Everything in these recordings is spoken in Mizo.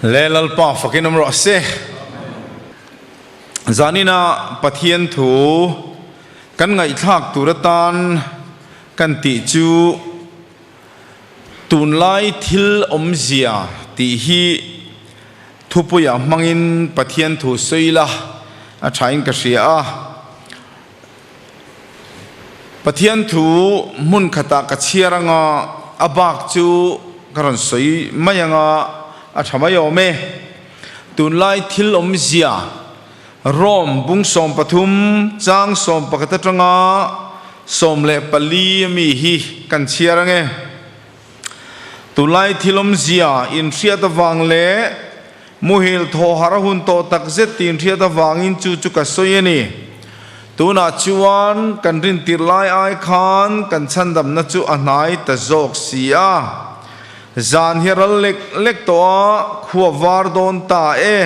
Le Lalpa fakin awm rawh se. Zanina Pathian thu kan ngaihthlak tur atan kan tih chu tunlai thil awmzia tih hi thupuiah hmangin Pathian thu sawi la a thain ka hria a. Pathian thu hmun khatah ka chhiar anga a bak chu ka rawn sawi mai anga a tha mai awm e. Tunlai thil awmzia Rome bung 13 chang 11 atanga 14 ami hi kan chhiar ange. Tunlai thil awmzia inhriat avang leh muhil thaw har a hun tawh tak zet tih inhriat avangin chu chu ka sawi a ni. Tunah chuan kan rintirh lai ai khan kan chhandamna chu a hnai ta zawk si a. Zan hi a ral lek lek tawh a, khua var dawn ta e.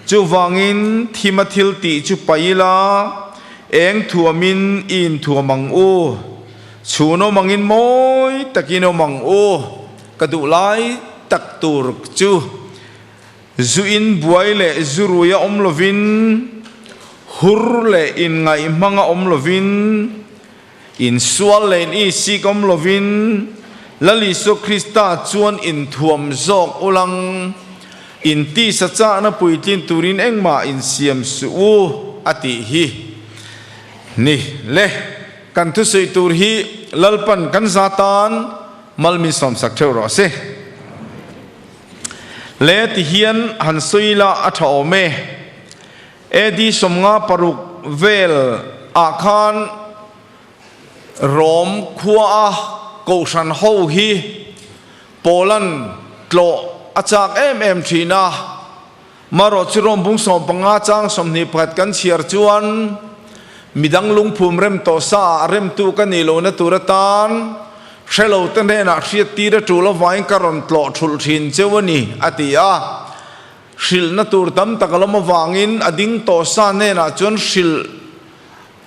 Chuvangin thima thil tih chu paih ila, eng thuamin i inthuam ang u. Chhun awm angin mawi takin awm ang u, ka duh lai tak tur chu zu in buai leh zu rui a awm lovin, hur leh inngaih hmang a awm lovin, insual leh in isik awm lovin, Lal Isua Krista chuan inthuam zawk ulang, in tisa chahna puitlin turin engmah insiam suh u, a tih hi ni le. Kan thusawi tur hi Lalpan kan za tan mal min sawmsak theuh rawh se. Le ti hian han sawi la a tha awm e. AD 56 vel ah khan Rom khua a Kohhran ho hi Poland tlawh a chak em em thin a. Marawh chu Rom bung 15 chang 21 kan chhiar chuan midang lungphum rem tawh sa ah remtu ka nih lohna tur atan hrelo te hnenah hriattir a tul avangin ka rawn tlawh thulh thin cheu a ni, a ti a. Hrilhna tur tam tak a lawm avangin a ding tawh sa hnenah chuan hrilh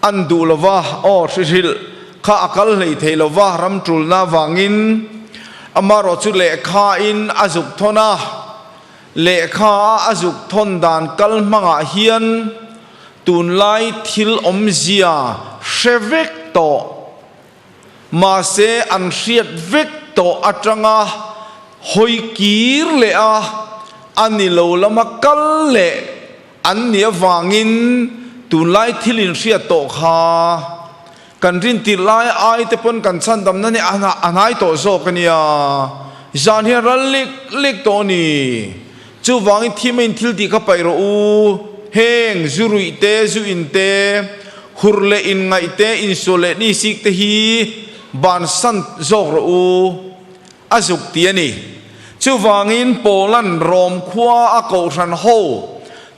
an duh lova, aw hrilh kha a kal hlei thei lova ram tulna avangin amarawh chu lehkha in a zuk thawn a. Lehkha a a zuk thawn dan kal hmangah hian tunlai thil awmzia hre vek tawh, mahse an hriat vek tawh atanga hawi kir leh a, a ni lo lama kal leh an nih avangin tunlai thil inhriat tawh kha kan rintirh lai ai te pawn kan chhandamna nih a hnai tawh zawk a nia. Zan hian ral lek lek tawh a ni. Chuvangin thim a inthil tih kha paih rawh u. Heng zu ruih te, zu in te, hur leh inngaih te, insual leh ni sik te hi bansan zawk rawh u. A zuk ti a ni. Chuvangin Poland Rom khua a kohhran ho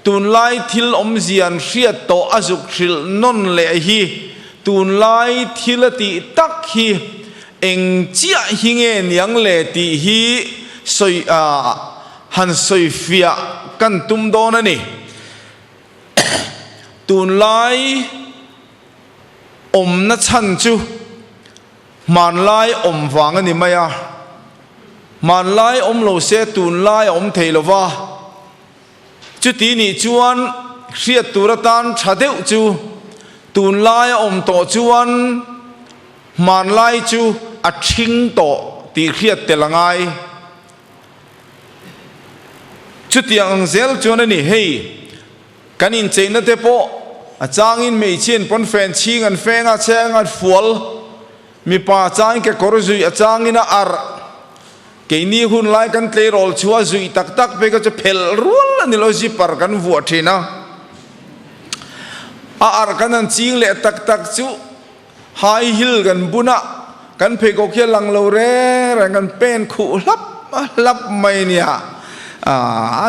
tunlai thil awmzia an hriat tawh a zuk hrilh nawn leh hi tunlai thil a tih tak hi eng chiah hi nge niang le tih hi sawi han sawi fiah kan tum dawn a ni. Tunlai awmna chhan chu Hmanlai awm vang a ni mai a, hmanlai awm lo se tunlai a awm thei lo va, chuti nih chuan hriat tur atan tha deuh chu tunlai a awm tawh chuan hmanlai chu a ṭhing tawh tih hriat tel a ngai. Chutiang ang zel chuan a ni, hei Kan incheina te pawh a changin hmeichhiain pawnfen chhing an feng a, chheng an fual, mipa a changin kekawr zuih a changin a arh. Keini hun lai kan tleirawl chu a zuih tak tak phei kha chu phelh rual a ni lo, zipper kan vuah thin a. A arh kan han ching leh tak tak chu high heel kan bun a, kan pheikhawk hi a lang lo reng reng, kan pen khuh hlap hlap mai nia, a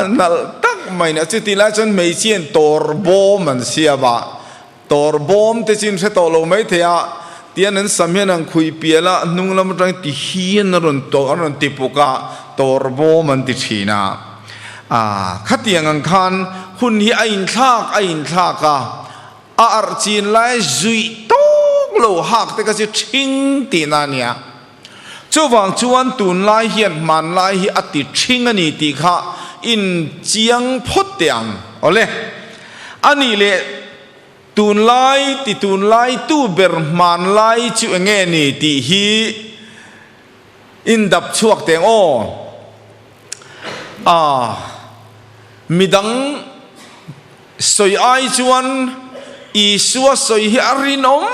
nalh tak mai nia. Chutih lai chuan hmeichhiain tawr bawm an siam a, tawr bawm te chu in hre tawh lo mai thei a, tian an sam hian an khuih pial a, hnung lam atangin ti hian a rawn tawh a rawn ti puk a, tawr bawm an ti thin a. Khatiang ang khan hun hi a inthlak a inthlak a. A arh chin lai zuih tawk lo hak te kha chu ṭhing tihna a nia. Chuvang chuan tunlai hian hmanlai hi a ti ṭhing a ni tih kha in chiang phawt teh ang. Awle. A nih leh tunlai ti tunlai tu ber hmanlai chu enge ni tih hi in dap chhuak teh ang aw. Aa. Midang sawi ai chuan Isua sawi hi a rinawm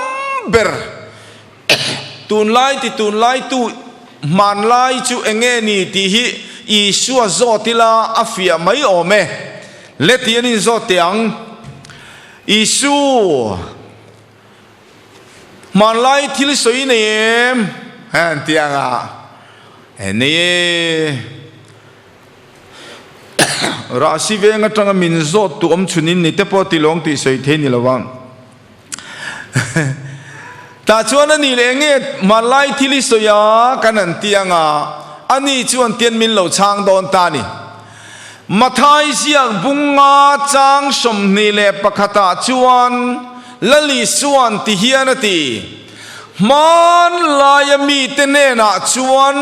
ber. Tunlai ti tunlai tu hmanlai chu enge ni tih hi Isua zawt ila a fiah mai awm e. Le tih an inzawt teh ang. Isu, hmanlai thil sawi nei em? An ti ang a, Nei e. Rahsi veng atanga min zawt tu awm chhunin ni te pawh tilawng tih sawi thei ni lo ang. Tah chuan a nih leh nge hmanlai thil i sawi a kan han ti ang a, a ni chuan tian min lo chhang dawn ta a ni. Mathai ziak bunga chang 21 ah chuan Lali suan ti hian a ti, Hmanlaia mite hnenah chuan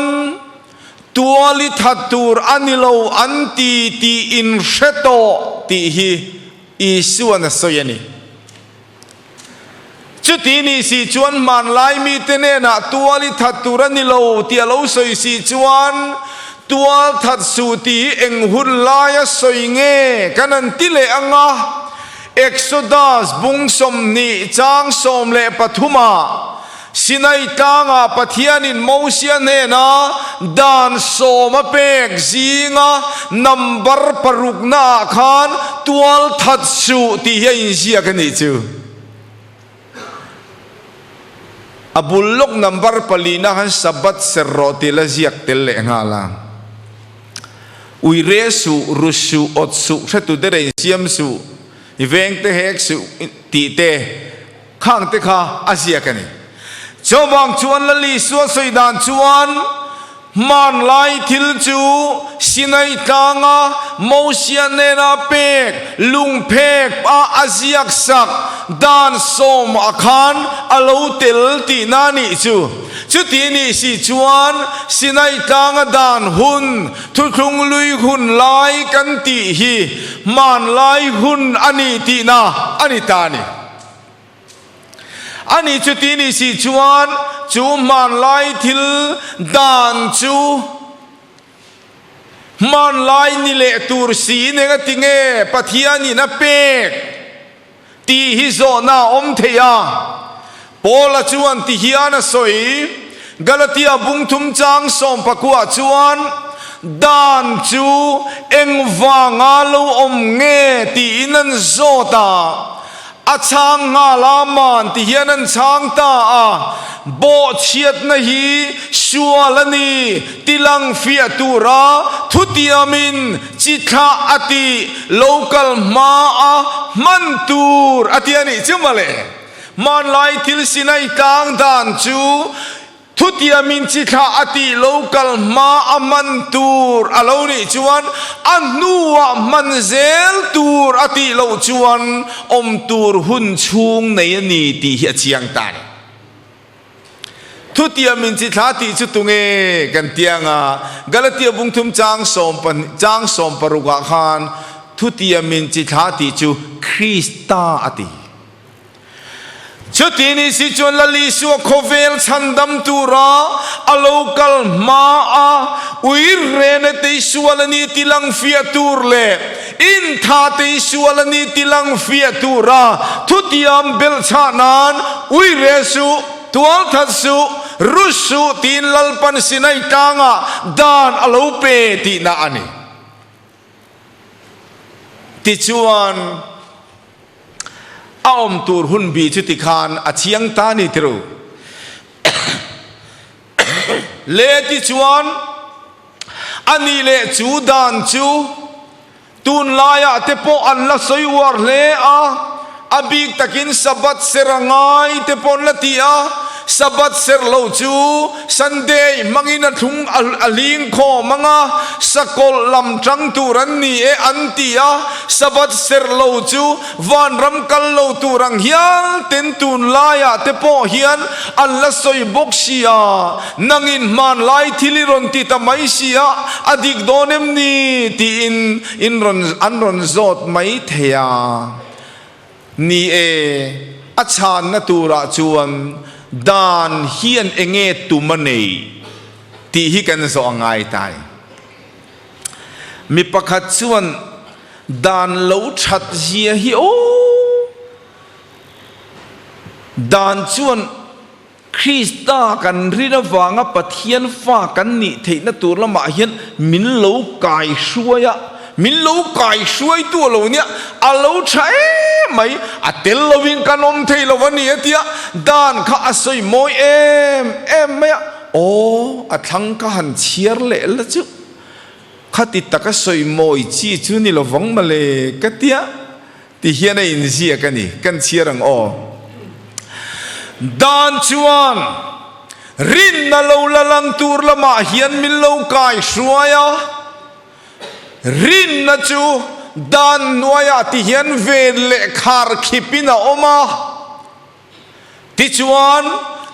Tual i that tur a ni lo an ti tih in hre tawh tih hi Isuan a sawi a ni. Chuti nih si chuan hmanlai mite hnenah tual i that tur a ni lo tih a lo sawi si chuan tual that suh tih hi eng hun laia sawi nge kan han ti leh ang a, Exodus bung 20 chang 13 ah Sinai tlangah Pathianin Mosia hnena dan sawm a pek zinga number paruknaah khan tual that suh tih hi a inziak a nih chu. A bul lawk number palina khan Sabbath ser rawh tih la ziak tel leh nghal a. Ui re suh, ru suh, awt suh, hretu te rein siam suh, i veng te hek suh tih te. Khang te kha a ziak a ni. Chuvang chuan Lal Isua sawi dan chuan hmanlai thil chu Sinai tlanga Mosia hnena pek lungphek a a ziak sak dan sawm ah khan a lo tel tihna a nih chu. Chuti nih si chuan Sinai tlanga dan hun, thuthlung lui hun lai kan tih hi hmanlai hun a ni tihna a ni ta a ni. Ani chuti ni si chuan chu hmanlai thil dan chu hmanlai ni leh tur siin eng a ti nge Pathianin a pek tih hi zawhna a awm thei a. Paula chuan ti hian a sawi, Galatia bungthum chang sawmpakua chuan dan chu engvanga lo awm nge tiin an zawt a. A chhang nghal a, man ti hian an chhang ta a, Bawhchhiatna hi sual a ni, tilang fiah tura thutiamin chi thlah a ti, local hma a hman tur a ti a nih chu mawle. Hmanlai thil Sinai tlang dan chu Thutiamin chi thlah a tih lo kal hma a hman tur a lo nih chuan a hnuah hman zel tur a tih loh chuan awm tur hun chhung nei a ni tih hi a chiang ta a ni. Thutiamin chi thlah tih chu tunge kan ti ang a, Galatia bungthum chang sawm chang sawm parukah khan thutiamin chi thlah tih chu Krista a ti. Chuti ni si chuan Lal Isua khawvel chhandam tura a lo kal hma a, ui rene te sual a ni ti lang fiah tur leh intha te sual a ni ti lang fiah tura thutiam belhchhah nan ui re suh, tual that suh, ru suh tiin Lalpan Sinai tlangah dan a lo pe tihna a ni. Tichuan. A awm tur hun bi chu tikhan a chiang ta ni tiru. Le tichuan a nih leh chu dan chu tunlaiah te pawh an la sawi uar hle a, a bik takin Sabbath ser a ngai te pawh an la ti a. Sabbath serh lo chu Sunday hmangin a thlung a hling khawm ang a, sakawlh lam tang tur an ni e an ti a, Sabbath serh lo chu vanram kal lo tur ang hial ten tunlaiah te pawh hian an la sawi bawk si a, nangin hmanlai thil i rawn ti ta mai si a, a dik dawn em ni tiin in rawn an rawn zawt mai thei a. Ni e, a chhanna turah chuan dan hian enge tum a nei tih hi kan zawh a ngai ta ni. Mi pakhat chuan dan lo that zia hi aw, dan chuan Krista kan rin avanga Pathian fa kan nih theihna tur lamah hian min lo kaihruai a, min lo kaihruaitu a lo nia, a lo tha em mai, a tel lovin kan awm thei lo a ni a tia, dan kha a sawi mawi em em mai a, aw a thlang ka han chhiar leh la chu, khati taka sawi mawi chi chu ni lovang mawle ka tia. Ti hian a inziak a ni, kan chhiar ang aw. Dan chuan rinna lo la lang tur lamah hian min lo kai hruai a, rinna chu dan hnuaiah ti hian ven leh khar khipin a awm a. Tichuan,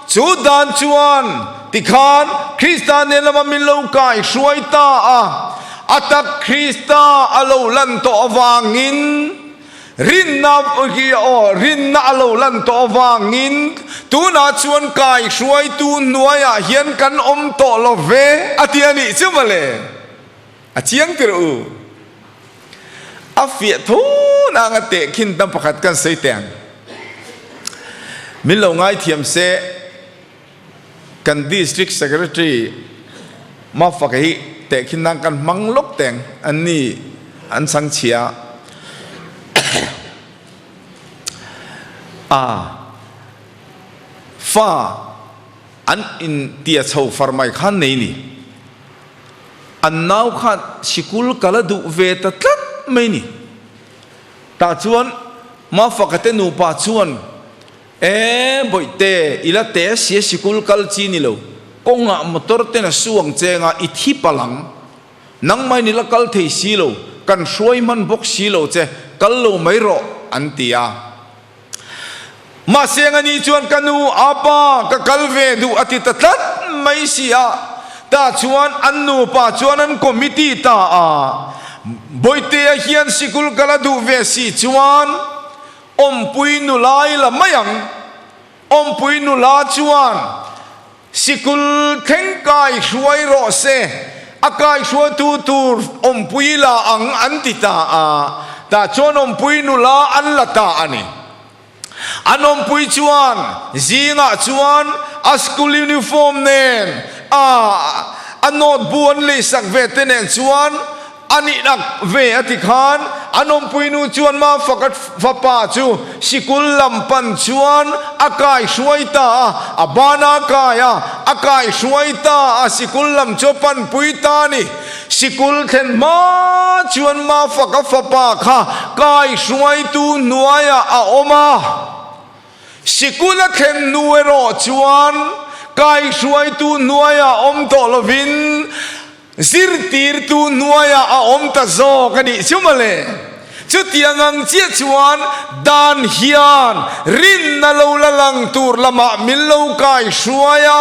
chu dan chuan tikhan Krista nen lama min lo kai hruai ta a, a tak Krista a lo lan tawh avangin rinna aw rinna a lo lan tawh avangin tunah chuan kai hruaitu hnuaiah hian kan awm tawh lo ve a ti a nih chu mawle. A chiang tirh u. A fiah tho nang a teh khin tam pakhat kan sawi teh ang. Min lo ngaithiam se kan District Secretary Mafaka hi teh khin nang kan hmang lawk teng an ni an chang chhia a fa an in tia chho far mai khan nei ni. An nau khan sikul kal a duh ve ta tlat mai ni. Tah chuan Mafaka te nupa chuan, E Bawihte, i la te sia sikul kal chi ni lo. Kawngah motor ten a su ang cheng a, i thi palh ang. Nangmah in i la kal thei si lo, kan hruai hman bawk si lo che, kal lo mai rawh, an ti a. Mahse ani chuan ka nu a pa ka kal ve duh a ti ta tlat mai si a, tah chuan an nupa chuan an committee ta a, Bawihtea hian sikul kal a duh ve si chuan awmpui nula i la mai ang, awmpui nula chuan sikul thleng kai hruai rawh se, a kai hruaitu tur awmpui la ang an ti ta a, tah chuan awmpui nula an la ta a ni. An awmpui chuan zingah chuan a school uniform nen a a note bu an leisak ve te nen chuan a nihnak ve a ti khan an awmpui nu chuan Mafaka fapa chu sikul lam pan chuan a kai hruai ta a, a bana a kai a, a kai hruai ta a, sikul lam chu a panpui ta a ni. Sikul thlen hma chuan Mafaka fapa kha kai hruaitu hnuaiah a awm a. Sikul a thlen hnu erawh chuan kai hruaitu hnuaiah awm tawh lovin zirtirtu hnuaiah a awm ta zawk a nih chu mawle. Chutiang ang chiah chuan dan hian rinna lo la lang tur lamah min lo kai hruai a,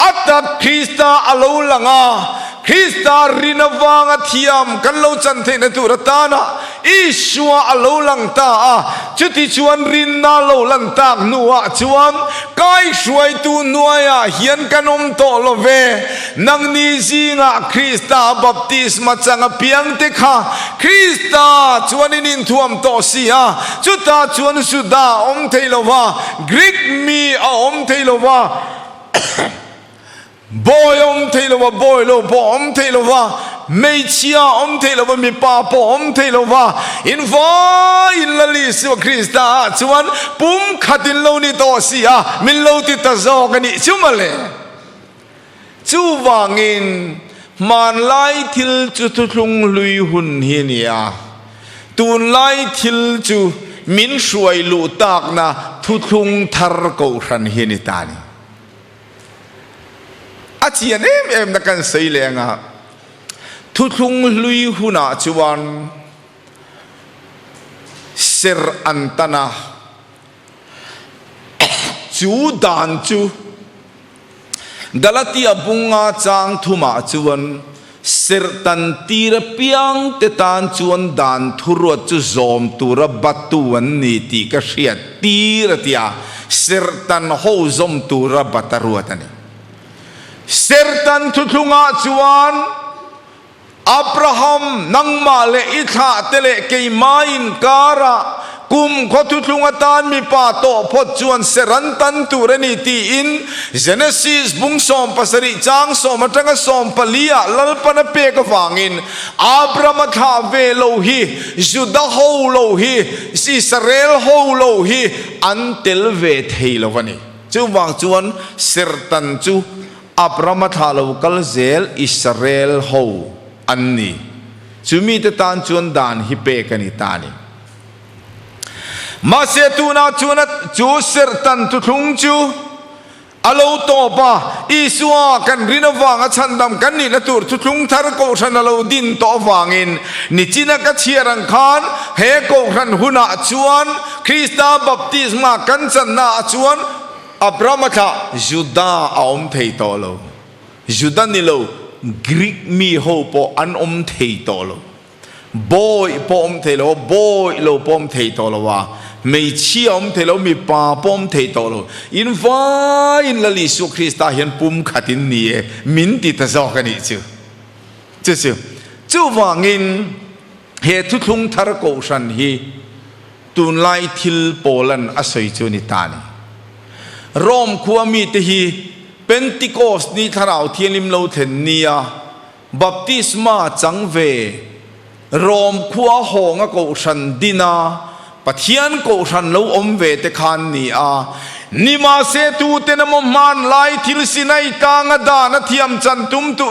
a tak Krista a lo lang a, Krista rin avanga thiam kan lo chan theihna tur atana Isua a lo lang ta a, chutichuan rinna lo lan tak hnuah chuan kaihruaitu hnuaiah hian kan awm tawh lo ve. Nangni zingah Krista baptisma chang apiangte kha Krista chuan in inthuam tawh si a, chutah chuan Juda a awm thei lo va, Greek mi a awm thei lo va, Bawi a awm thei lo va, bawi lo pawh a awm thei lo va, hmeichhia a awm thei lo va, mipa pawh a awm thei lo va, in vaiin Lal Isua Krista ah chuan pum khat in lo ni tawh si a, min lo ti ta zawk a nih chu mawle. Chuvangin hmanlai thil chu thuthlung hlui hun hi a ni a, tunlai thil chu min hruai luh takna thuthlung thar kohhran hi a ni ta a ni. A chian em em na kan sawi leh anga thuthlung hlui hunah chuan ser an tan a, chu dan chu Galatia bunga chang thumah chuan serhtan tir apiang te tan chuan dan thuruat chu zawm tura batu an ni tih ka hriat tir a ti a, serhtan ho zawm tura bat a ruat a ni. Serhtan thuthlungah chuan Abraham, nangmah leh i thlahte leh keimah inkarah kum khaw thuthlung atan mipa tawh phawt chuan ser an tan tur a ni tiin Genesis bung 17 chang sawm atanga 14 ah Lalpan a pek avangin Abraham a thlah ve lo hi Juda ho lo hi Israel ho lo hi an tel ve thei lo a ni. Chuvang chuan sertan chu Abraham a thlah lo kal zel Israel ho an ni. Chu mite tan chuan dan hi pek a ni ta a ni. Mahse tunah chuan a chu serhtan thuthlung chu a lo tawp a, Isua kan rin avanga chhandam kan nihna tur thuthlung thar kohhran a lo din tawh avangin nichina ka chhiar ang khan he kohhran hunah chuan Krista baptisma kan channaah chuan Abraham a thlah, Juda a awm thei tawh lo. Juda ni lo, Greek mi ho pawh an awm thei tawh lo. Bawi pawh awm thei lo, bawi lo pawh awm thei tawh lo a, hmeichhia awm thei lo, mipa pawh awm thei tawh lo. In vaiin Lal Isua Krista hian pum khat in ni e, min ti ta zawk a nih chu. Chu chu. Chuvangin he thuthlung thar kohhran hi Tunlai thil Paulan a sawi chu ni ta ni. Rome khua mite hi Pentecost ni Thlarau Thianghlim lo thlen nia baptisma chang ve Rome khua hawnga kohhran dina Pathian kohhran lo awm ve te khan ni a. Nimahse tuten emaw hmanlai thil Sinai tlanga dan a thiam chan tum tu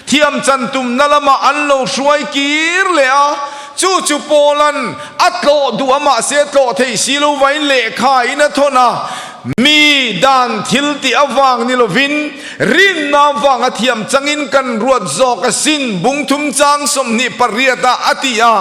Thiam chan tumna lamah an lo hruai kir leh a, chu chu Paula'n a tlawh duh a mahse tlawh theih si lo vain lehkha in a thawn a, mi dan thil tih avang ni lovin rinna avanga thiam changin kan ruat zawk asin bungthum chang 28 ah a ti a,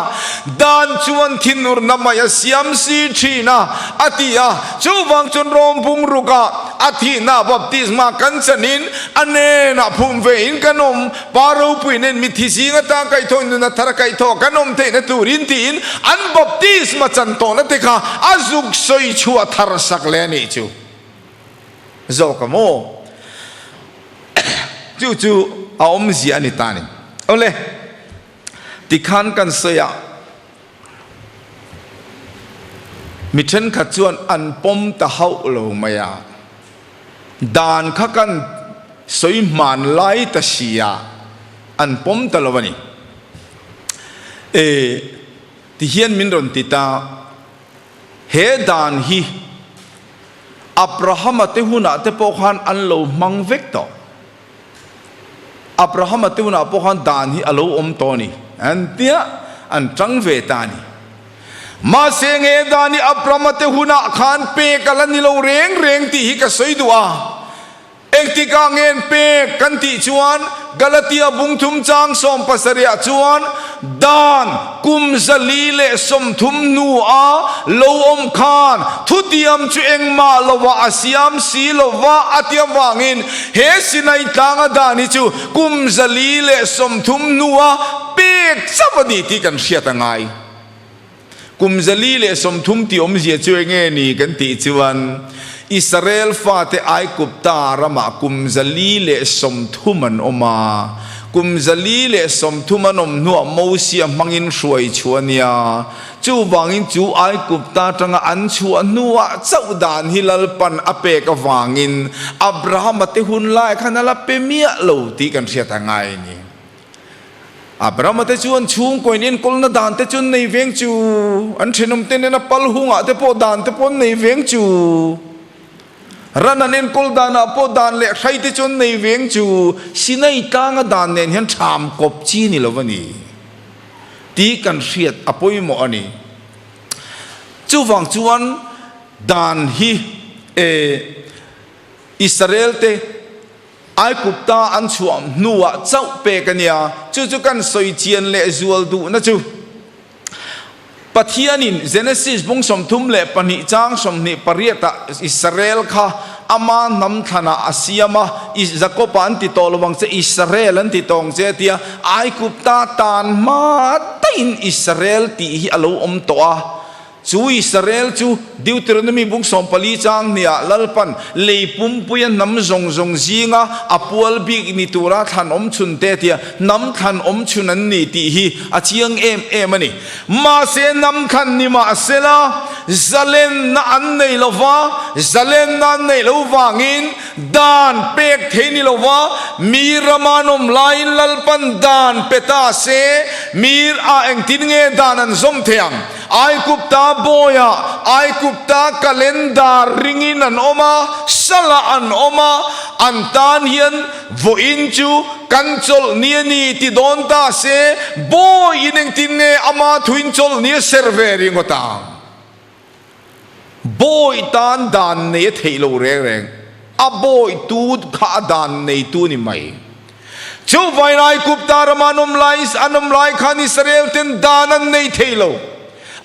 dan chuan thinurna mai a siam si thin a a ti a, chuvang chuan Rom bungrukah A thihna baptisma kan chanin a hnenah phum ve in kan awm. Pa ropui nen mithi zing atang kaihthawh nuna thar a kaihthawh kan awm theihna turin tiin an baptisma chan tawhna te kha a zuk sawi chhuah thar sak leh a nih chu. Zawk a maw? Chu chu a awmzia a ni ta a ni. Awle, tikhan kan sawi a. Mi thenkhat chuan an pawm ta hauh lo mai a, dan kha kan sawi hman lai ta si a, an pawm ta lo a ni. E, tihian min rawn ti ta, he dan hi Abrahama te hunah te pawh khan an lo hmang vek tawh. Abrahama te hunah pawh khan dan hi a lo awm tawh a ni an tia an tang ve ta a ni. Mahse nge dan hi Abrahama te hunah khan pek a la ni lo reng reng tih hi ka sawi duh a. Engtikah nge an pek kan tih chuan Galatia bungthum chang 70 ah chuan Dan kum 130 hnua lo awm khan thutiam chu engmah lovah a siam si lova a ti avangin he Sinai tlanga dan hi chu kum 130 hnua pek chauh a ni tih kan hriat a ngai. Kum 130 tih awmzia chu enge ni kan tih chuan Israel fate Aigupta ramah kum 130 an awm a. Kum 130 an awm hnuah Mosia hmangin hruai chhuah a nia. Chuvangin chu Aigupta atanga an chhuah hnuah chauh dan hi Lalpan a pek avangin Abrahama te hun lai khan a la pe miah lo tih kan hriat a ngai a ni. Abrahama te chuan chhungkaw in enkawlna dan te chu an nei veng chu, an thenawm te nena pal hungah te pawh dan te pawh an nei veng chu, ran an enkawl danah pawh dan leh hrai te chu an nei veng chu, Sinai tlanga dan nen hian ṭham kawp chi ni lo a ni tih kan hriat a pawimawh a ni. Chuvang chuan dan hi e Israel te. Aigupta an chhuah hnuah chauh pek a nia. Chu chu kan sawi chian leh zual duhna chu Pathianin Genesis bung 32 chang 28 ah Israel kha ama hnam thlanah a siam a, Jakob-a an ti tawh lo ang che, Israel an ti tawh ang che a ti a. Aigupta tan hma daihin Israel tih hi a lo awm tawh a. Chu Israel chu Deuteronomy bung 14 chang hniah Lalpan lei pumpuia hnam zawng zawng zinga a pual bik ni tura thlan awm chhun te tia hnam thlan awm chhun an ni tih hi a chiang em em a ni. Mahse hnam thlan ni mahsela zalenna an nei lo va, zalenna an neih lo vangin dan pek thei ni lo va, mi rama an awm laiin Lalpan dan pe ta se mi ah engtin nge dan an zawm thei ang? Aigupta bawiah Aigupta calendar ringin an awm a, salah an awm a, an tan hian vawiin chu kan chawlh ni a ni ti dawn ta se, bawiin engtin nge ama thuin chawlh ni a ser ve ringawt ang? Bawi tan dan nei a theih lo reng reng, a bawitu kha a dan neitu a ni mai. Chuvangin Aigupta rama an awm lai an awm lai khan Israel ten dan an nei thei lo.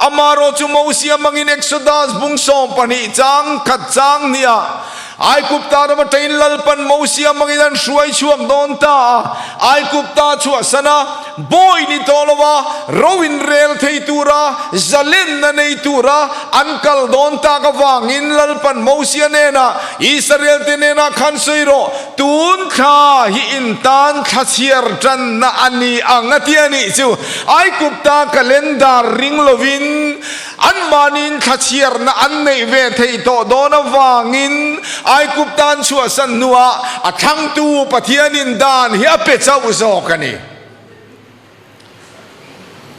Amaherawh chu Mosia hmangin Exodus bung 12 chang khat chang hniah Aigupta rama ṭain Lalpan Mosia hmangin an hruai chhuak dawn ta a. Aigupta chhuahsan a, bawi ni tawh lo a, ro inrel thei tura, zalenna nei tura an kal dawn tak avangin Lalpan Mosia hnenah, Israel te hnenah khan sawi rawh, Tun thla hi in tan thla chhiar tanna a ni ang a ti a nih chu. Aigupta calendar ring lovin anmahniin thla chhiarna an neih ve theih tawh dawn avangin Aigupta an chhuahsan hnuah a thlangtu Pathianin dan hi a pe chauh zawk a ni.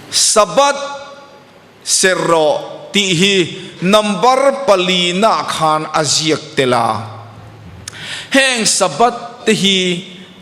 Sabbath Ser rawh tih hi number palina khan a ziak tel a. Heng Sabbath te hi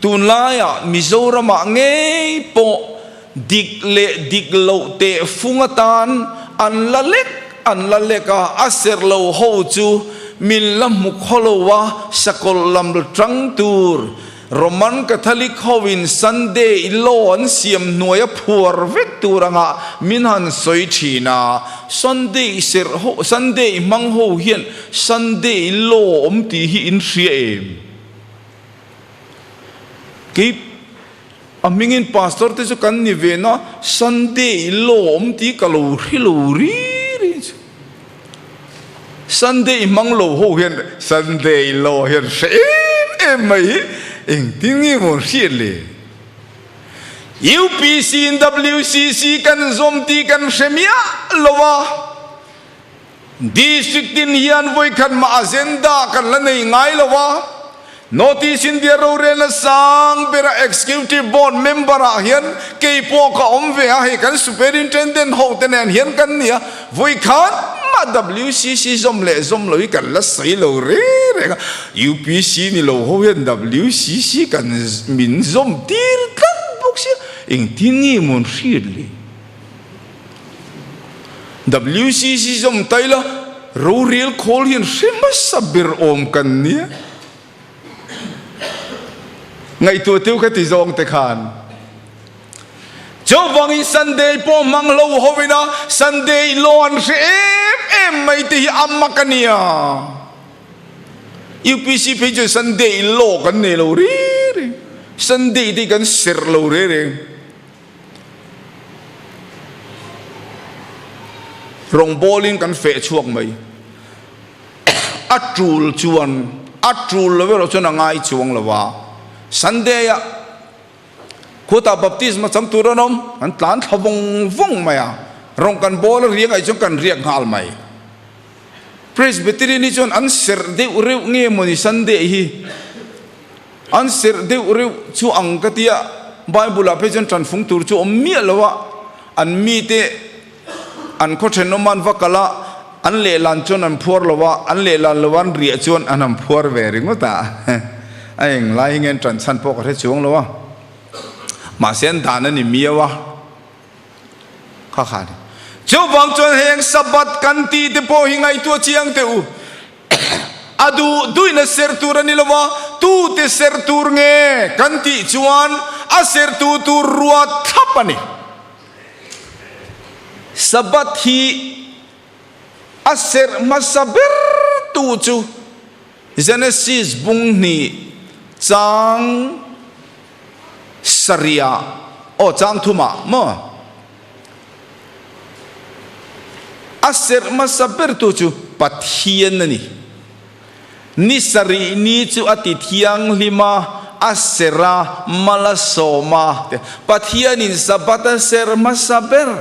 tunlaiah Mizoramah ngei pawh dik leh dik loh teh fung atan an la lek an la lek a, a ser lo ho chu min la hmu khaw lo a, sakawlh lam tang tur Roman Catholic hoin Sunday law an siam hnuai a phuar vek tur anga min han sawi thin a, Sunday serh ho, Sunday hmang ho hian Sunday law awm tih hi in hria em? Kei a hmingin Pastor te chu kan ni ve na, Sunday law awm tih ka lo hre lo ri ri chu. Sunday hmang lo ho hian Sunday law hian hre em em mai hi engtin nge maw hriat le? UPC in WCC kan zawm tih kan hre miah lo a, District tin hian vawikhat mah agenda kan la nei ngai lo a, North East India rorelna sang bera Executive Board member ah hian kei pawh ka awm ve a, hei kan Superintendent ho te nen hian kan ni a, vawikhat mah WCC zawm leh zawm lo hi kan la sawi lo reng reng a, UPC ni lo ho hian WCC kan min zawm tir tlat bawk sia, engtin nge maw an hriat le? WCC zawm ta ila rorel khawl hian hre hmasa ber awm kan nia. Ngaihtuah teuh ka ti zawng te khan. Chuvangin Sunday pawh hmang lo ho ina Sunday law an hre em em mai te hi a mak a nia. UPC phei chuan Sunday law kan nei lo ri ri. Sunday te hi kan serh lo re reng. Rawngbawlin kan feh chhuak mai. A tul chuan, a tul lo erawh chuan a ngai chuang lo a. Sunday-ah khutah baptisma chang tur an awm, an tlan thla vawng vawng mai a. Rawng kan bawl a riak aih chuan kan riak nghal mai. Presbyterian hi chuan an serh deuh reuh nge mawni Sunday hi? An serh deuh reuh chu ang ka tia, Bible ah phei chuan tanfung tur chu awm miah lo a, an mite an khaw thenawm an va kal a, an lehlan chuan an phuar lo a, an lehlan lo an riah chuan an han phuar ve ringawt a, a eng lai hi nge an tan chhan pawh ka hre chuang lo a, mahse an dan a ni miau a, kha kha a ni. Chuvang chuan heng Sabbath kan tih te pawh hi ngaihtuah chiang teh u. A duh duhina ser tur a ni lo va, tute serh tur nge kan tih chuan a serhtu tur ruat thlap a ni. Sabbath hi a serh hmasa ber tu chu Genesis bung hnih chang sarihah aw chang thumah maw a serh hmasa ber tu chu Pathian a ni. Ni sarih ni chu a ti thianghlim a, a serh a, mal a sawm a. Pathianin Sabbath a serh hmasa ber.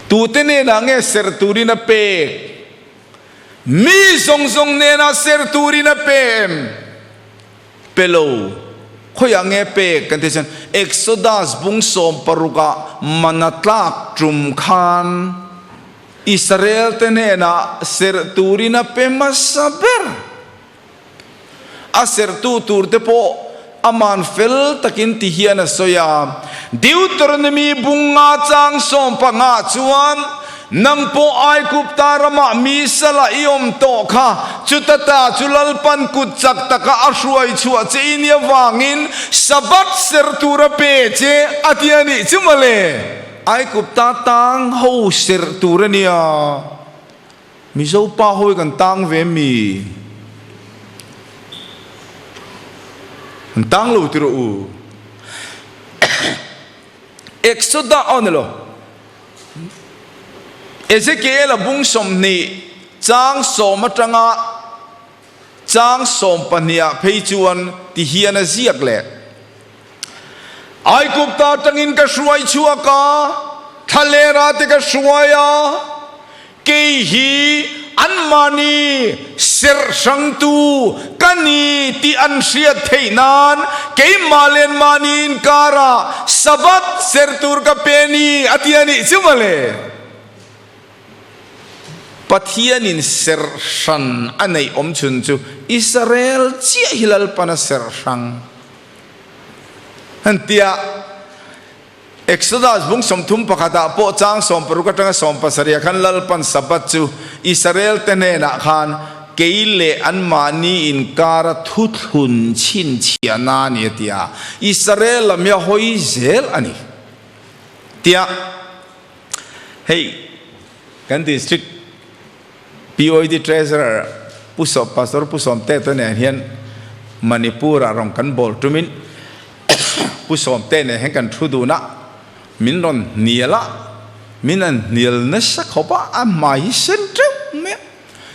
Tute nenah nge serh turin a pek? Mi zawng zawng nenah serh turin a pe em? Pe lo. Khawiah nge pek kan tih chuan Exodus bung 16 ah mana tlak tum khan Israel te hnenah serh turin a pe hmasa ber. A serhtu tur te pawh aman fel takin ti hian a sawi a. Deuteronomy bung nga chang 15 chuan, Nang pawh Aigupta ramah mi sala i awm tawh kha, chuta ta chu Lalpan kut chak taka a hruai chhuah che i nia vangin Sabbath serh tur a pe che a ti a nih chu mawle. Aigupta tang ho serh tur a nia. Mizo pa hawi kan tang ve mi? Kan tang lo ti rawh u. Exoda aw ni lo. Ezekiel a bung 20 chang 10 atanga chang 12 ah phei chuan ti hian a ziak leh. Aigupta atangin ka hruai chhuak a, thlalera te ka hruai a, kei hi anmahni serh hrangtu ka ni tih an hriat theih nan keimah leh anmahni inkarah Sabbath serh tur ka pe ni a ti a nih chu mawle. Pathianin serh hran a neih awm chhun chu Israel chiah hi Lalpan a serh hrang. An ti a, Exodus bung 31 ah pawh chang 16 atanga 17 ah khan Lalpan Sabbath chu Israel te hnenah khan kei leh anmahni inkara thuthlun chhinchhiahna a ni a ti a, Israel lam hi a hawi zel a ni tia hei kan district POD Treasurer Pu Sawm Pastor Pu Sawmte te nen hian Manipur ah rawn kan bawl tumin Pu Sawmte nen hian kan thu dun a, min rawn hnial a, min an hnial nasa khawp a, a hmai hi sen teuh mai a,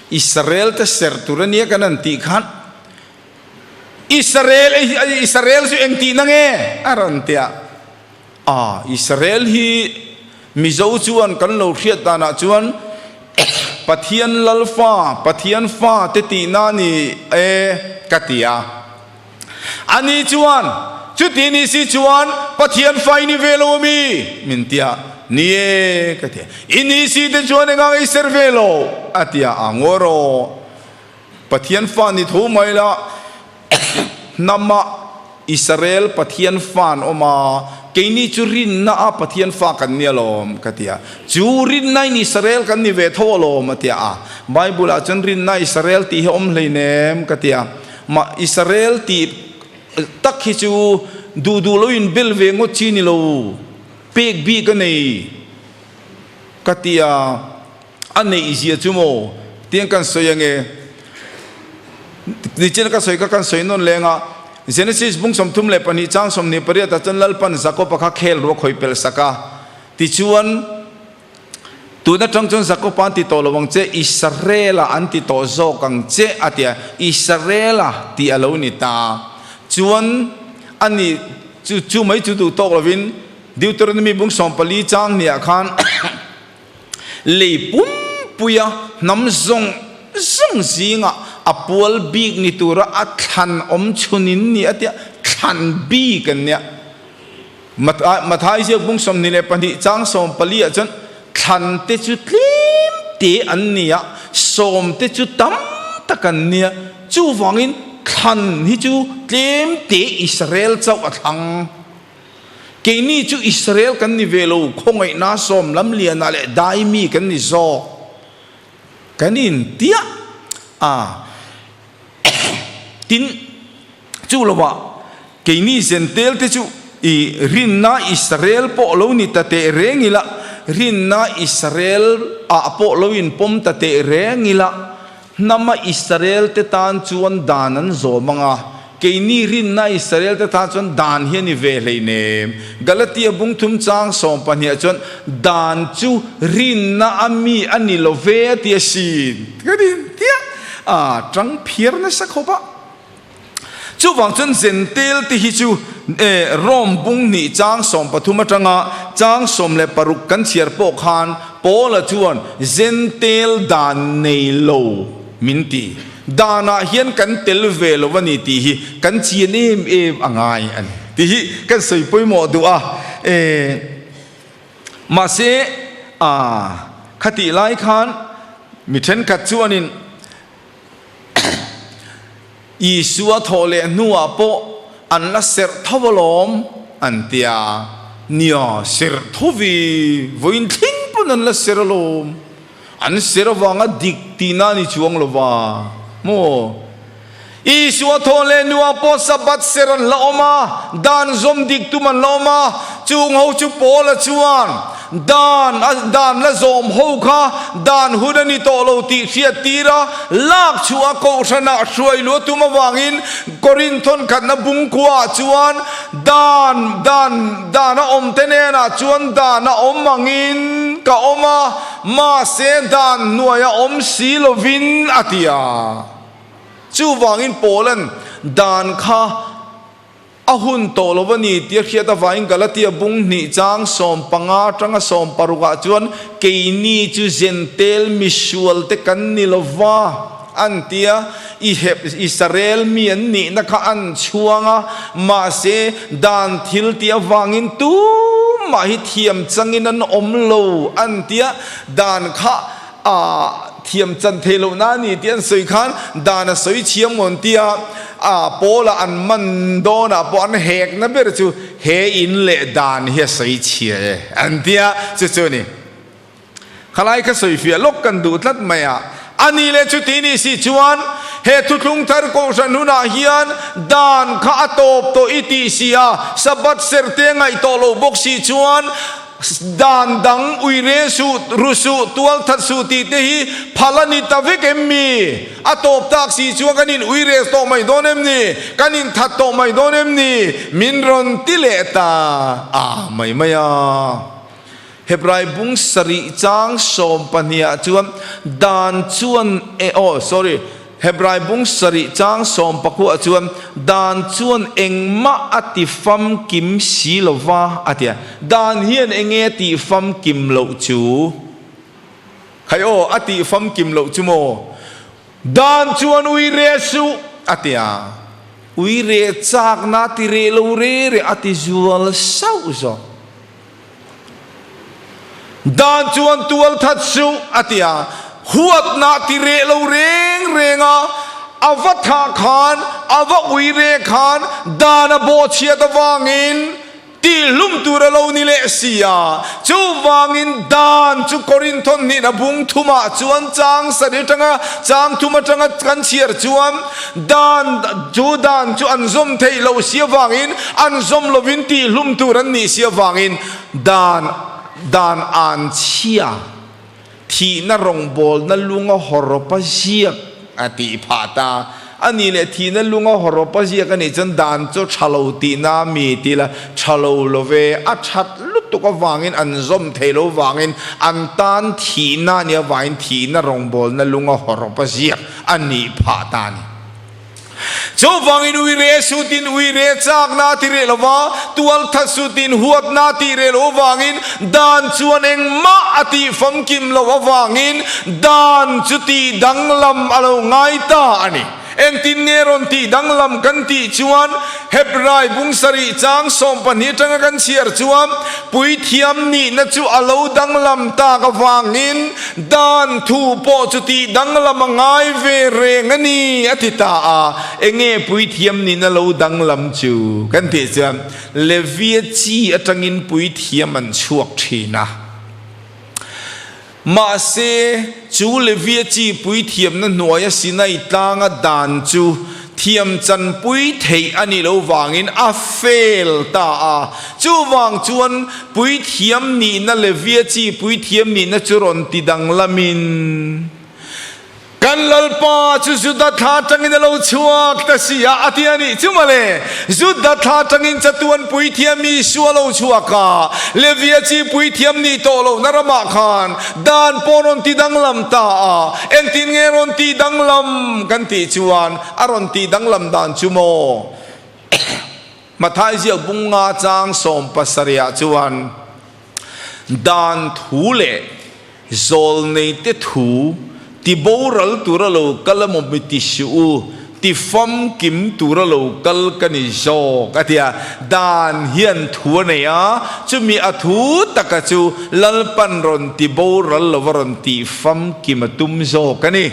Israel te serh tur ania kan han tih khan Israel Israel chu engtihna nge a rawn ti a. A, Israel hi Mizo chuan kan lo hriat danah chuan Pathian lal fa, Pathian fa te tihna a ni e ka ti a. Ani chuan, Chuti ni si chuan Pathian fa i ni ve lo ami? min ti a. Ni e ka ti a. I ni si te chuan engang i ser ve lo? a ti a. A ngaw rawh. Pathian fa ni tho mai la, hnamah Israel Pathian fa an awm a, keini chu rinna a Pathian fa kan ni alawm ka ti a. Chu rinna in Israel kan ni ve tho alawm a ti a. Bible ah chuan rinna Israel tih hi a awm hleinem ka ti a. Mah Israel tih tak hi chu duh duh lo in bel ve ngawt chi ni lo, pek bik a nei ka ti a. A neih zia chu maw? Tiang kan sawi ange. Nichin ka sawi kha kan sawi nawn leng a, Genesis bung 32 chang 28 ah chuan Lalpan Jakob-a kha khel ruak hawi pelh sak a. Tichuan, tun atang chuan Jakob-a an ti tawh lo ang che, Israel-a an ti tawh zawk ang che a ti a, Israel-a tih a lo ni ta. Chuan, ani chu chu mai chu duh tawk lovin Deuteronomy bung 14 chang hniah khan Lei pumpuia hnam zawng zawng zingah a pual bik ni tura a thlan awm chhunin ni a tia, thlan bik an nia. Mathai ziak bung 22 chang 14 ah chuan thlan te chu tlem te an ni a, sawm te chu tam tak an nia. Chuvangin thlan hi chu tlem te Israel chauh a thlang. Keini chu Israel kan ni ve lo, khawngaihna sawm lam lianah leh dai mi kan ni zawk. Kan intiah a. Tin, chu lovah keini Zentel te chu i rinna Israel pawh lo ni ta teh reng ila, rinna Israel ah pawh lo inpawm ta teh reng ila, Hnama Israel te tan chuan dan an zawm ang a, keini rinna Israel te tan chuan dan hi a ni ve hleinem. Galatia bung thum chang 12 ah chuan dan chu rinna a mi a ni lo ve a ti asin. Ka rin tia a tang phiar nasa khawp a. Chuvang chuan Zentel te hi chu Rome bung hnih chang 13 atanga chang 16 kan chhiar pawh khan Paula chuan Zentel dan nei lo min ti. Danah hian kan tel ve lo a ni tih hi kan chian em em a ngai a ni tih hi kan sawi pawimawh duh a. Mahse khatih lai khan mi thenkhat chuanin Isua thawh leh hnuah pawh an la serh tho alawm, an ti a. Nia, serh tho vi, vawiin thleng pawn an la serh alawm. An serh avanga dik tihna a ni chuang lo va, maw? Isua thawh leh hnuah pawh Sabbath serh an la awm a, dan zawm dik tum an la awm a, chung ho chu Paula chuan, Dan a dan la zawm ho kha dan hun a ni tawh lo tih hriat tir a, lak chhuah a kohhranah hruai luah tum avangin Korinthon khatna bungkuaah chuan dan dan dan a awm te nenah chuan dan a awm angin ka awm a, mahse dan hnuai a awm si lovin a ti a. Chuvangin Paula'n dan kha A hun tawh lo a ni tia hriat avangin Galatia bung hnih chang 15 atanga 16 ah chuan keini chu Zentel misual te kan ni lo va an ti a, Israel mi an nihna kha an chhuang a, mahse dan thil tih avangin tumah hi thiam changin an awm lo an ti a, dan kha a thiam chan thei loh na a ni tih an sawi khan dan a sawi thiam ngawn tia a Paula an man dawnah pawh an hekna ber chu he in leh dan hi a sawi chhia e an tia chu chu a ni. Khalai ka sawi fiah lawk kan duh tlat mai a, a ni leh chuti ni si chuan he thuthlung thar kohhran hunah hian dan kha a tawp tawh i tih si a, Sabbath serte ngaih tawh loh bawk si chuan Dan dang ui reng suh, ru suh, tual that suh tih te hi phal a ni ta vek em mi? A tawp tak si chuan kan in ui reng tawh mai dawn em ni? Kan in that tawh mai dawn em ni? Min rawn ti leh ta a mai mai a. Hebrai bung sarih chang 12 ah chuan dan chuan e oh sorry. Hebrai bung sarih chang 19 ah chuan, Dan chuan engmah a ti famkim si lo va, a ti a. Dan hian enge a tih famkim loh chu? Khai aw, a tih famkim loh chu maw? Dan chuan ui reh suh, a ti a. Ui reh chakna a ti reh lo re re, a ti zual sauh zawk. Dan chuan tual that suh a ti a, huatna ti reh lo reng reng a, a va thah khan, a va ui reh khan dan a bawhchhiat avangin tihhlum tur a lo ni leh si a. Chuvangin dan chu Korinthon hnihna bung thumah chuan chang sarih atanga chang thum atanga kan chhiar chuan Dan chu dan chu an zawm theih loh si avangin an zawm lovin tihhlum tur an nih si avangin dan dan an chhia thihna rawngbawlna lunga hawrawpa ziak a tih phah ta a nih leh thihna lunga hawrawpa ziak a nih chuan dan chu tha lo tihna a mi tih la tha lo lo ve a that lutuk avangin an zawm theih loh avangin an tan thihna a nih avangin thihna rawngbawlna lunga hawrawpa ziak a nih phah ta a ni. Chuvangin uire sutin uire chakna a ti reh lo va, tualthat sutin huatna a tih reh loh avangin dan chuan engmah a tih famkim loh avangin dan chu tih danglam a lo ngai ta a ni. Engtin nge rawn tih danglam kan tih chuan Hebrai bung sarih chang 12 atanga kan chhiar chuan puithiam nihna chu a lo danglam tak avangin Dan thu pawh chu tih danglam a ngai ve reng a ni, a ti ta a. Enge puithiam nihna lo danglam chu? Kan tih chuan Levia chi atangin puithiam an chhuak thin a. Mahse, chu Levia chi puithiamna hnuaia Sinai tlanga dan chu thiam chanpui theih a nih loh vangin a fail ta a. Chuvang chuan puithiam nihna Levia chi puithiam nihna chu rawn ti danglamin Kan Lalpa chu Juda thla atangin a lo chhuak ta si a, a ti a nih chu mawle. Juda thla atangin chatuan puithiam Isua a lo chhuak a, Levia chi puithiam nih tawh lohna ramah khan dan pawh rawn ti danglam ta a. Engtin nge rawn ti danglam kan tih chuan a rawn tih danglam dan chu maw? Mathai ziak bunga chang 70ah chuan dan thu leh Zawlneite thu ti boral tura lo kal emaw mi ti suh u, ti famkim tura lo kal ka ni zawk a ti a. Dan hian thu a nei a, chumi a thu taka chu Lalpan rawn ti boral lova rawn tih famkim a tum zawk a ni.